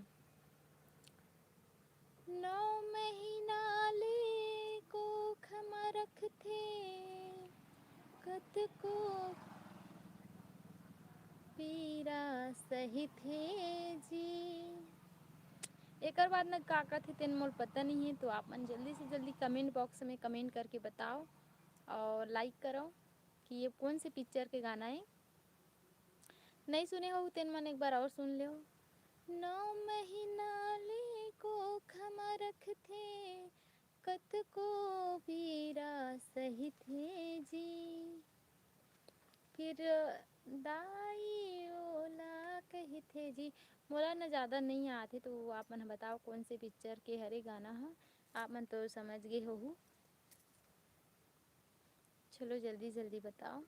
नौ महीना ले कोख म रखथे, कतको पीरा सहित हे जी। एकर बाद न का कथे तेन मोल पता नहीं है, तो आप मन जल्दी से जल्दी comment box में comment करके बताओ और like करो कि ये कौन से picture के गाना है। नहीं सुने हो तेन मन एक बार और सुन लो। नौ महीना ले कोखा म रखथे, कतको पीरा सहित हे जी। फिर दाई ओला कहिथे जी। मोला न ज़्यादा नहीं आते, तो आप मन बताओ कौन से picture के हरे गाना ह। आप मन तो समझ गए होहू। चलो जल्दी जल्दी बताओ।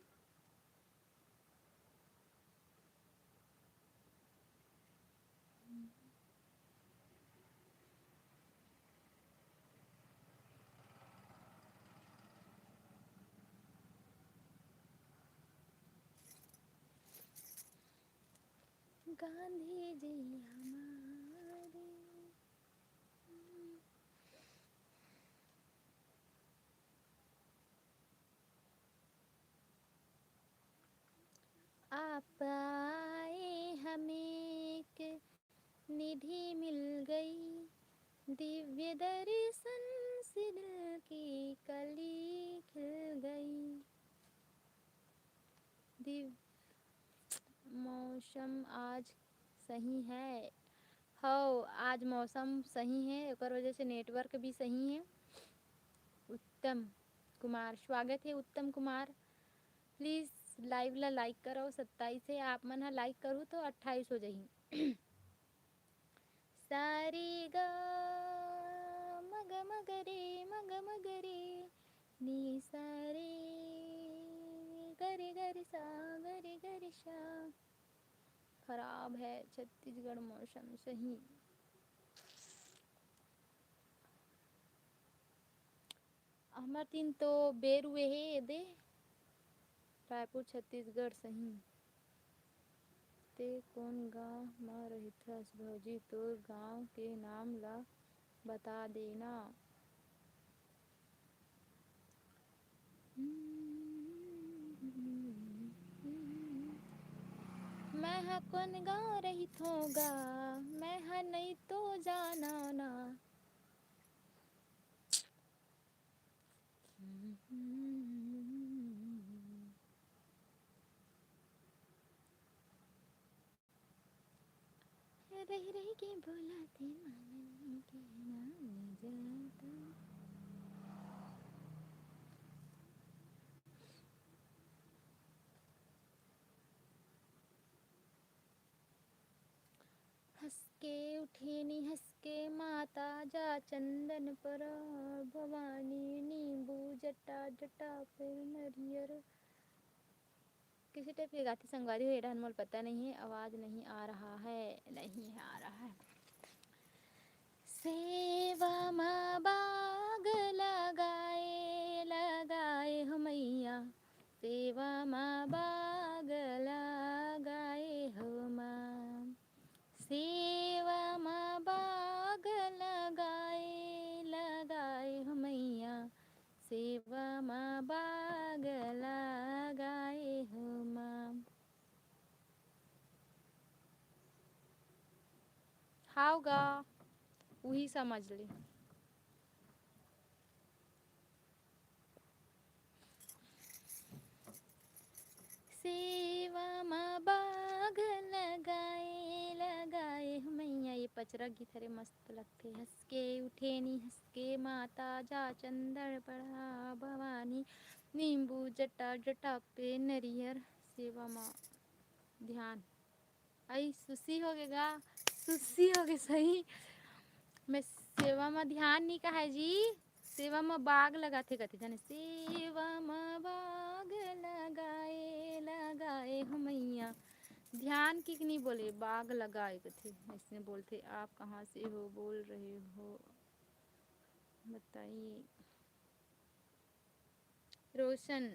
गांधी जी हमारे। आप आए, हमें एक निधि मिल गई, दिव्य दर्शन से दिल की कली खिल गई। दिव्य मौसम आज सही है। हव, आज मौसम सही है, ओकर वजह से network भी सही है। उत्तम कुमार, स्वागत है उत्तम कुमार। Please live ला like करो, सत्ताईस है, आप मन ह like करू तो अट्ठाईस हो जाही। सारे गा मग मग रे, मग मग रे, नी सारे गरे गरे सा, गरे गरे सा। खराब है छत्तीसगढ़ मौसम सही। हमर तीन तो बेर हुए हे एदे, रायपुर छत्तीसगढ़ सही। ते कोन गांव म रहिथस भौजी? तोर गांव के नाम ला बता देना। मैं ह कोन गांव रहिथों गा, मैं ह नई तो जाना ना। रही रही के बोला थे मानन के नाम जाता। हंस के उठे नी हंस के माता जा चंदन परा भवानी नींबू जटा जटा फिर नरियर। किसी type के गाती संगवारी हो, ये डहन मोल पता नहीं है, आवाज नहीं आ रहा है, नहीं आ रहा है। सेवा मा बाग लगाए, लगाए हो मैया, सेवा मा बाग लगाए हो माँ। सेवा मा बाग लगाए, लगाए हो मैया, सेवा मा बाग लगाए हो माँ। हाव गा, उही समझ ले। सेवा मा बाग लगाए, लगाए हो मैया। ये पचरा गीत हरे, मस्त लगथे। हंस के उठे नी हंस के माता जा चंदन पड़ा भवानी, नींबू जटा जटा पे नरियर, सेवा मा ध्यान। आई सुसी हो गे गा, सुसी हो गे सही। मैं सेवा मा ध्यान नी कहाय जी, सेवा मा बाग लगाथे कथे जाने, सेवा मा बाग लगाए, लगाए हो मैया। ध्यान की नी बोले, बाग लगाए कथे, ऐसने बोलथे। आप कहाँ से हो, बोल रहे हो, बताइए। रोशन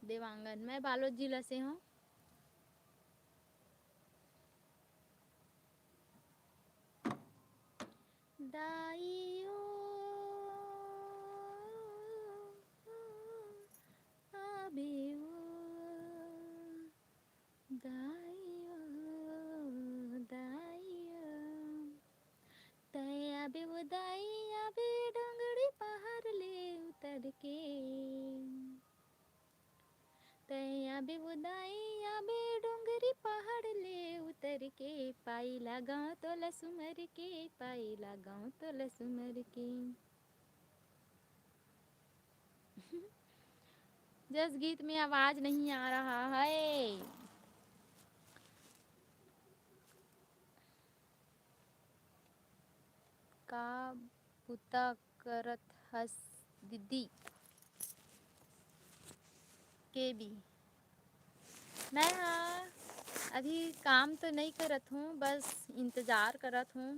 देवांगन, मैं बालोद जिला से हूँ। दाई ओ, आबे ओ। तैं आबे वो दाई, आबे डोंगरी पहाड़ ले उतर के, पाई ला गाँव तोला सुमर के, पाई ला गाँव तोला सुमर के। जस गीत में आवाज नहीं आ रहा है। का बुता करत हस दीदी? के बी, मैं हा अभी काम तो नहीं करत हूँ, बस इंतजार करत हूँ।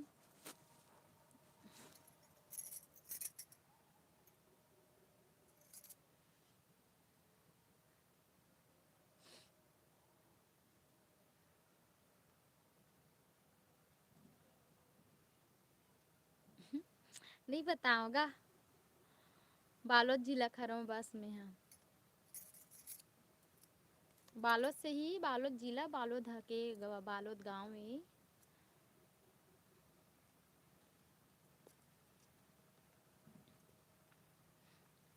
नहीं बताओगा, बालोद जिला खरौं बस में हा। बालोद से ही, बालोद जिला, बालोद हके, बालोद गांव में।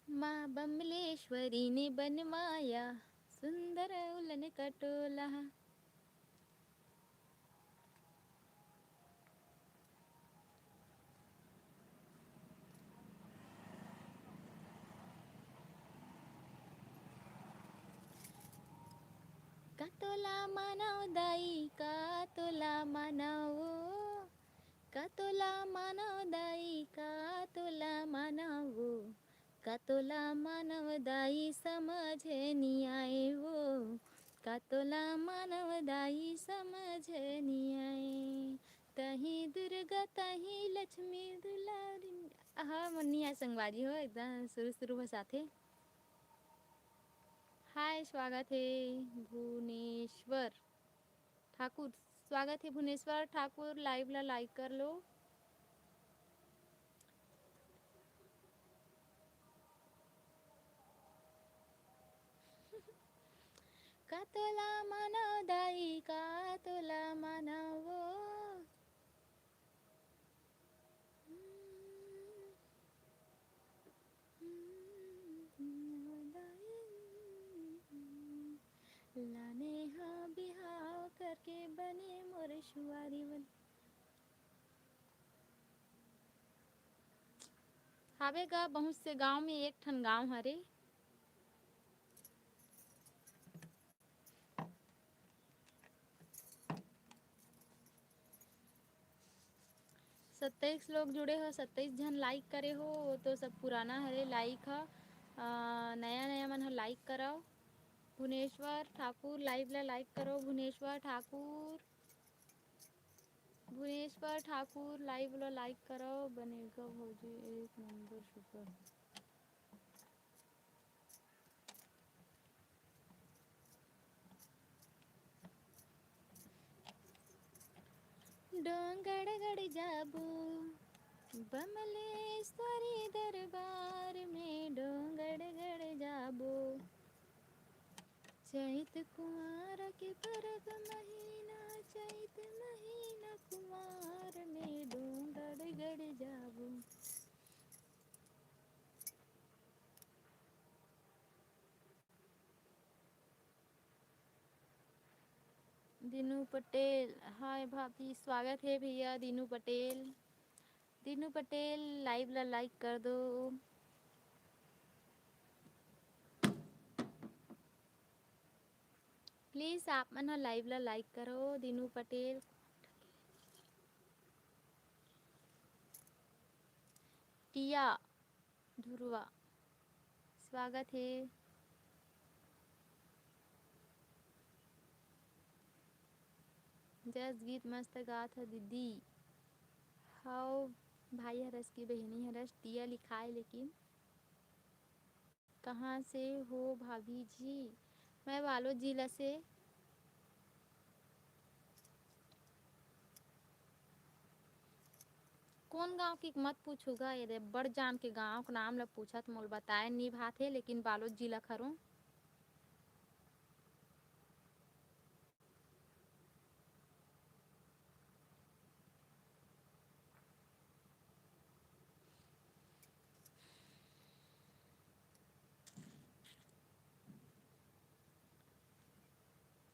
माँ बमलेश्वरी ने बनवाया सुंदर उलन कटोला। कतोला मानव दाई, कतोला मानव, कतोला मानव दाई, कतोला मानव, कतोला मानव दाई समझ नि आए वो, कतोला मानव दाई समझ नि आए। तही दुर्गा तही लक्ष्मी दुलारी। हाँ, मुन्नी है संगवारी हो, एकदम शुरू शुरू बसाथे। हाय, स्वागत है भुवनेश्वर ठाकुर। स्वागत है भुवनेश्वर ठाकुर, लाइव ला लाइक कर लो। कतोला मानव दाई, कतोला मानव वो। लाने हा बिहाव करके बने मोर सुवारी बन। हावे गा, बहुत से गांव में एक ठन गांव हरे। सत्ताईस लोग जुड़े हो, सत्ताईस झन लाइक करे हो, वो तो सब पुराना हरे लाइक ह। अ, नया नया मन ह लाइक करव। भुवनेश्वर ठाकुर लाइव ला लाइक करो, भुवनेश्वर ठाकुर, भुवनेश्वर ठाकुर लाइव ला लाइक करो। बनेगा भौजी एक नंबर सुपर। डोंगरगढ़ जाबो बमलेश्वरी दरबार में, डोंगरगढ़ जाबो। चैत कुंवार के परब महीना, चैत महीना कुंवार में डोंगरगढ़ जाबो। दीनू पटेल, हाय भाभी, स्वागत है भैया दीनू पटेल। दीनू पटेल, लाइव ला लाइक कर दो। प्लीज आप मन ह लाइव ला लाइक करो। दीनू पटेल, टिया धुरवा, स्वागत हे। जस गीत मस्त गात ह दीदी। हव भाई हरस की बहिनी हरस, टिया लिखाए लेकिन। कहाँ से हो भाभी जी? मैं बालोद जिला से। कोन गांव की मत पूछू गा, ये दे बड़ जान के गांव के नाम ल पूछत मोल बताए नी भात हे, लेकिन बालोद जिला खरो।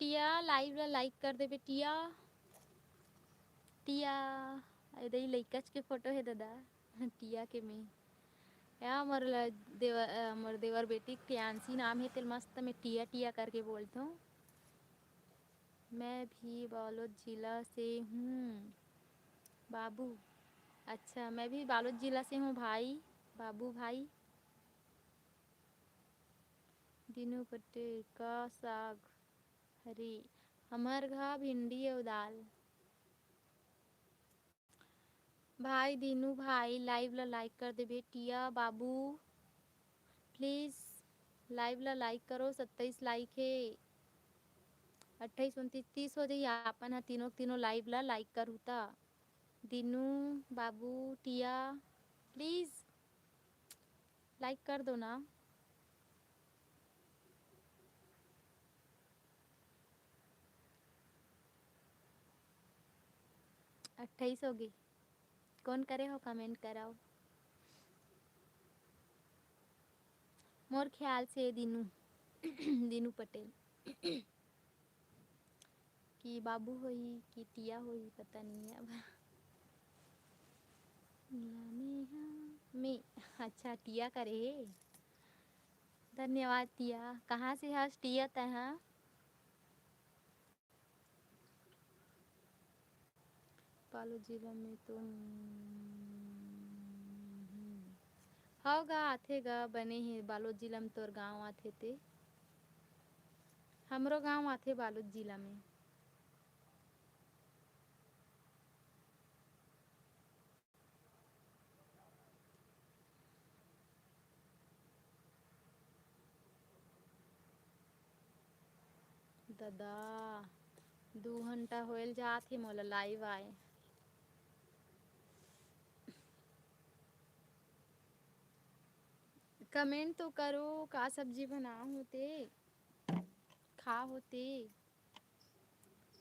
टिया, live ला like कर देबे टिया। टिया, ए दई लइकच के photo हे दादा। टिया के में। या मोर ल-, देवर, अ, मोर देवर बेटी प्रियांशी नाम हे, तेल मस्त में टिया टिया करके बोलथों। मैं भी बालोद जिला से हूँ बाबू। अच्छा, मैं भी बालोद जिला से हूँ भाई, बाबू भाई। दीनू पटेल का साग हरी, हमर घा भिंडी अउ दाल। भाई दीनू भाई, live ला like कर देबे। टिया बाबू, please live ला like करो। सत्ताईस like हे, अट्ठाईस, उनतीस, तीस हो जाही। आपन ह तीनों के तीनों live ला like करहू ता। दीनू बाबू, टिया, please like कर दो ना। अट्ठाईस हो गई। कौन करे हो, comment कराओ। मोर ख्याल से दीनू, दीनू पटेल। कि बाबू होही कि टिया होही, पता नहीं अब। मिला में हा, में, अच्छा, टिया करे हे। धन्यवाद टिया। कहाँ से हस टिया तैं हा? बालोद जिला में तो, हम्म, हव गा, आथे गा, बने हे बालोद जिला में तोर गांव आथे ते। हमरो गांव आथे बालोद जिला में। ददा, दू घंटा होयल जात हे मोला live आए। Comment तो करो, का सब्जी बना होते, खा होते।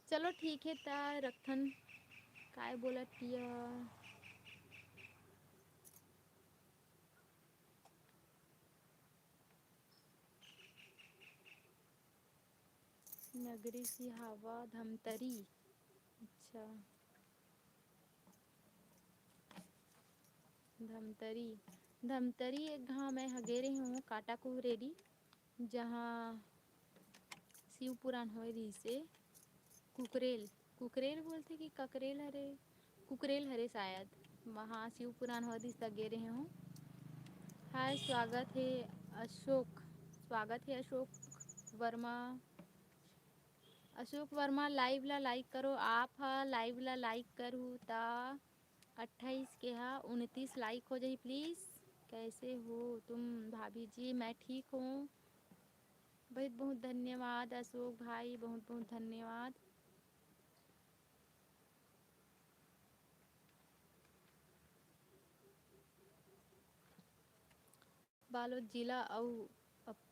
चलो ठीक हे, त रखथन। काय बोलत हिया? नगरी सिहावा, धमतरी। अच्छा, धमतरी, धमतरी एक घांव मैं ह गे रहे हूँ, कांटा कुहरेरी, जहाँ शिव पुराण होए रहिसे। कुकरेल, कुकरेल बोलथे कि ककरेल हरे? कुकरेल हरे शायद। वहाँ शिव पुराण होए रहिस त गे रहे हूँ। हाय, स्वागत हे अशोक, स्वागत हे अशोक वर्मा। अशोक वर्मा, live ला like करो। आप ह live ला like करहू त अट्ठाईस के हा उनतीस like हो जाही please। कैसे हो तुम भाभी जी? मैं ठीक हूँ। बहुत बहुत धन्यवाद अशोक भाई, बहुत बहुत धन्यवाद। बालोद जिला अउ अप-,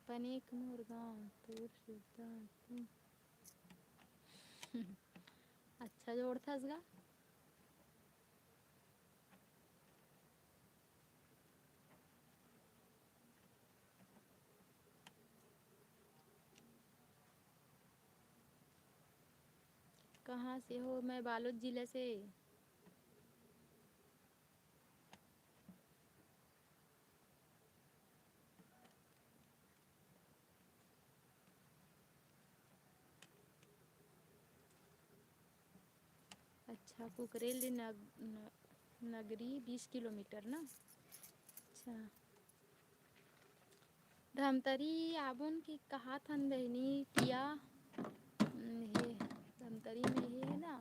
पनेक मोर गांव तोर सुरता तू। अच्छा जोड़थस गा। कहाँ से हो? मैं बालोद जिला से। अच्छा, कुकरेल ले नग-, न-, नगरी बीस किलोमीटर ना। अच्छा, धमतरी आबोन कि कहाथन बहिनी टिया, उम, हे, धमतरी में हे ना,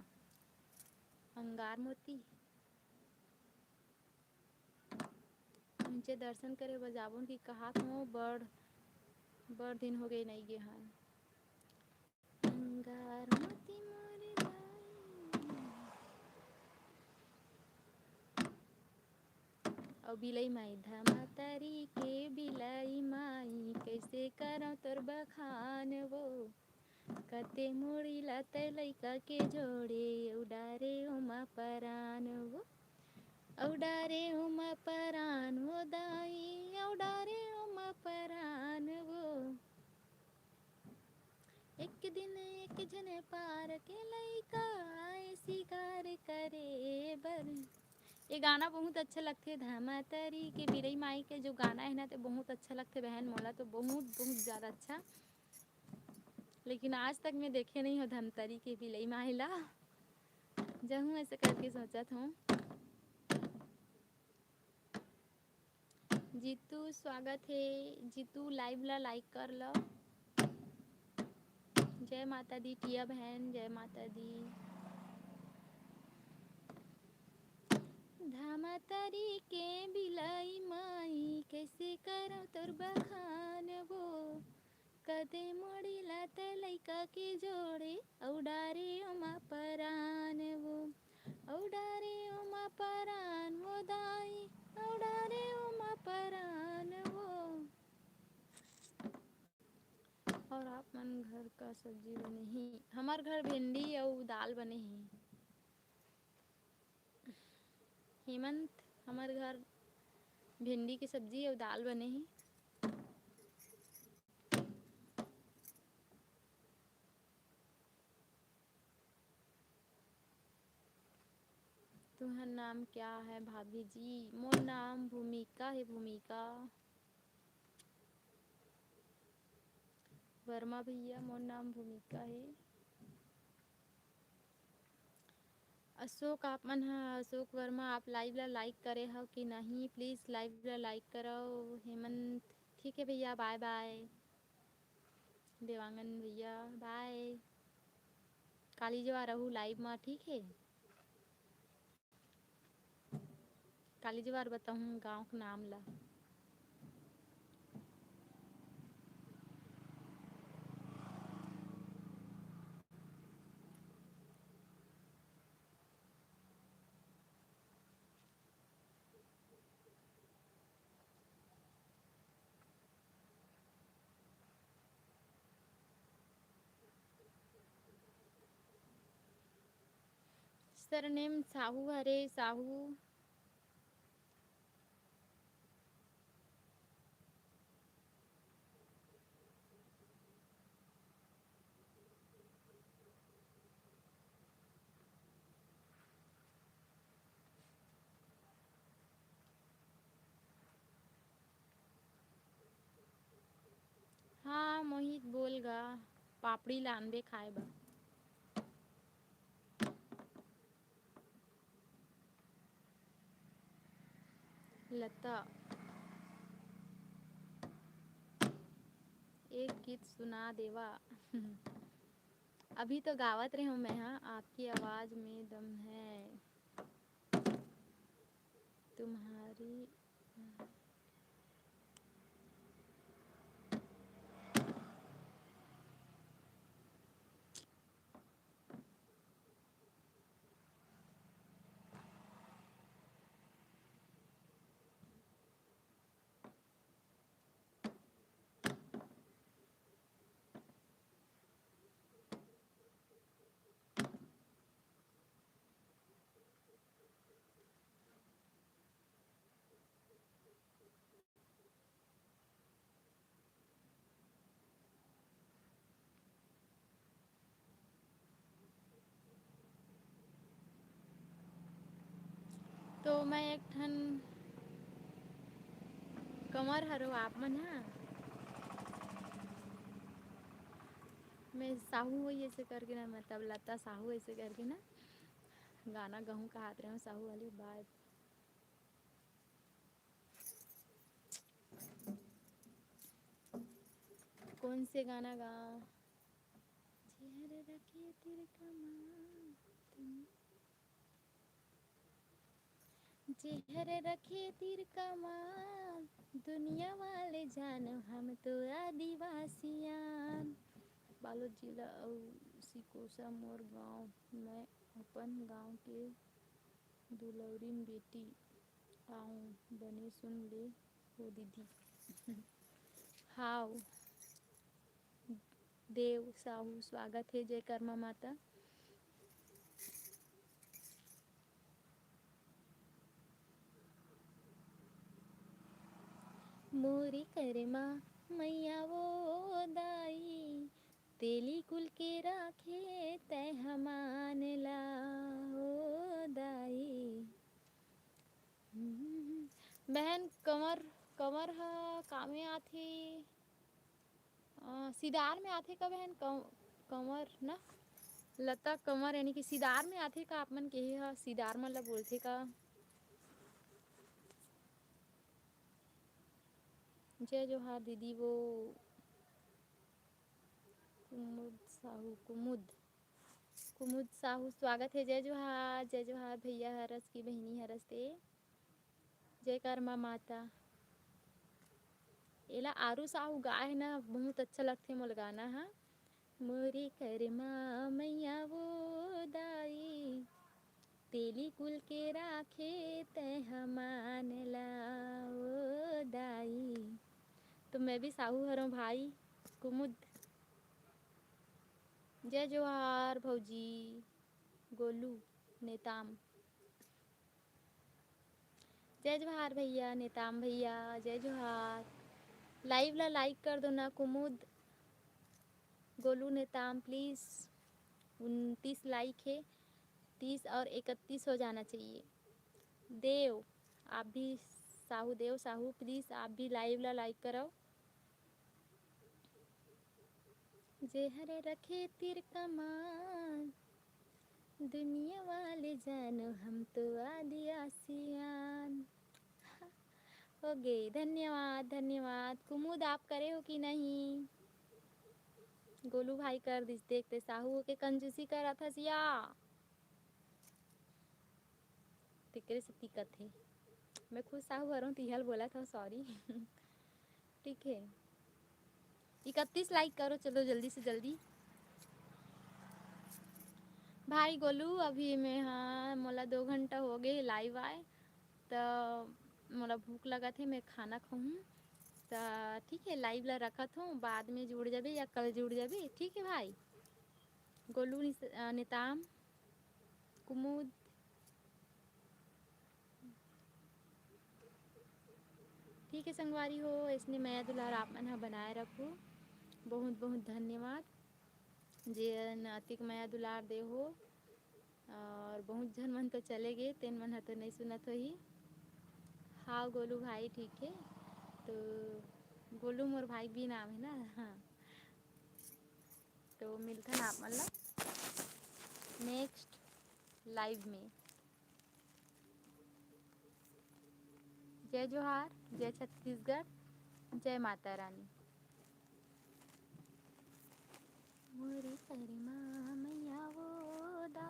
अंगार मोती। नीचे दर्शन करे बर जाबोन कि कहात हों, बड़, बड़ दिन हो गए नई गे हन। अंगार मोती मोरे दाई। बिलई माई, धमतरी के बिलई माई, कइसे करंव तोर बखान वो। कते मुड़ी ला तैं लइका के जोड़े, अउ डारे ओमा परान वो। अउ डारे ओमा परान वो दाई, अउ डारे ओमा परान वो। एक दिन एक झन पार के लइका आए शिकार करे बर। ये गाना बहुत अच्छा लगथे, धमतरी के बिलई माई के जो गाना है ना, तो बहुत अच्छा लगथे बहन, मोला तो बहुत, बहुत ज़्यादा अच्छा। लेकिन आज तक मैं देखे नहीं हो धमतरी के बिलई माई ला। जहूँ ऐसे करके सोचत हूँ। जीतू, स्वागत हे। जीतू, live ला like कर लो। जय माता दी टिया बहन, जय माता दी। धमतरी के बिलई माई, कइसे करंव तोर बखान वो। कते मुड़ी ला तैं लइका के जोड़े, अउ डारे ओमा परान वो। अउ डारे ओमा परान वो दाई, अउ डारे ओमा परान वो। और आप मन घर का सब्जी बने ही? हमर घर भिंडी अउ दाल बने ही। हेमंत, हमर घर भिंडी के सब्जी अउ दाल बने ही। तुहर नाम क्या है भाभी जी? मोर नाम भूमिका है, भूमिका। वर्मा भैया, मोर नाम भूमिका है। अशोक, आप मन ह, अशोक वर्मा, आप live ला like करे हव कि नहीं? Please live ला like करव। हेमंत, ठीक है भैया, bye bye। देवांगन भैया, bye। काली जवार रहू live मा, ठीक है? काली जवार बताहूँ गाँव के नाम ला। Surname साहू हरे, साहू। हाँ मोहित, बोल गा, पापड़ी लानबे खाए बर। लता, एक गीत सुना देवा। अभी तो गावत रहे हूँ मैं, हाँ, आपकी आवाज़ में दम है। तुम्हारी तो मैं एक ठन कंवर हरो आप मन, हाँ। मैं साहू होई ऐसे करके ना, मतलब लता साहू ऐसे करके ना गाना गहूँ का हाथ रहे हूँ साहू वाली बात। कौन से गाना गा? जेहर रखे तिरका मा दुनिया, जेहर रखे तिरका मा दुनिया वाले जानो हम तो आदिवासियान। बालोद जिला अउ सिकोसा मोर गांव, मैं अपन गांव के दुलौरिन बेटी। आऊं बने सुन ले हो दीदी। हाव देव साहू, स्वागत हे जय कर्मा माता। मोरी करमा मैया वो दाई, तेली कुल के राखे तै हमान ला ओ दाई। हम्म, बहन कंवर, कंवर ह कामे आथे? अ, सिदार में आथे का बहन? कं-, कंवर ना, लता कंवर यानी कि सिदार में आथे का? आप मन के ह सिदार मन ला बोलथे का? जय जोहार दीदी। वो कुमुद साहू, कुमुद, कुमुद साहू, स्वागत हे। जय जोहार, जय जोहार भैया हरस की बहिनी हरस ते। जय कर्मा माता। एला आरू साहू गाए हे ना, बहुत अच्छा लगथे मोला गाना हा। मोरे करमा मैया वो दाई, तेली कुल के राखे तै हमान ला ओ दाई। तो मैं भी साहू हरों भाई कुमुद। जय जोहार भौजी गोलू नेताम। जय जोहार भैया नेताम भैया, जय जोहार। Live ला like कर दो ना कुमुद, गोलू नेताम please। उनतीस like हे, तीस और इकतीस हो जाना चाहिए। देव, आप भी साहू, देव साहू please आप भी live ला like करो। जेहर रखे तीर कमान, दुनिया वाले जानो हम तो आदि आसियान। हो गे, धन्यवाद, धन्यवाद। कुमुद आप करे हो कि नहीं? गोलू भाई कर दिस, देखते साहू के कंजूसी करत हस या। तेकरे से तिकत हे। मैं खुद साहू हरों, तिहल बोला था, sorry। ठीक है, इकतीस like करो, चलो जल्दी से जल्दी। भाई गोलू, अभी मैं, हाँ, मोला दो घंटा हो गए live आए, तो मोला भूख लगत हे, मैं खाना खाहूँ। तो ठीक है, live ला रखत हूँ, बाद में जुड़ जाबे या कल जुड़ जाबे, ठीक है भाई। गोलू निस-, अ, नेताम, कुमुद, ठीक है संगवारी हो, इसने मया दुलार आप मन ह बनाए रखो। बहुत बहुत धन्यवाद, जे अतिक मया दुलार दे हो। और बहुत झन मन तो चले गए, तेन मन ह तो नहीं सुनत होही। हाँ गोलू भाई, ठीक है, तो गोलू मोर भाई भी नाम है ना, हाँ। तो मिलथन आप मन ला next live में। जय जोहार, जय छत्तीसगढ़, जय माता रानी। मोरी करमा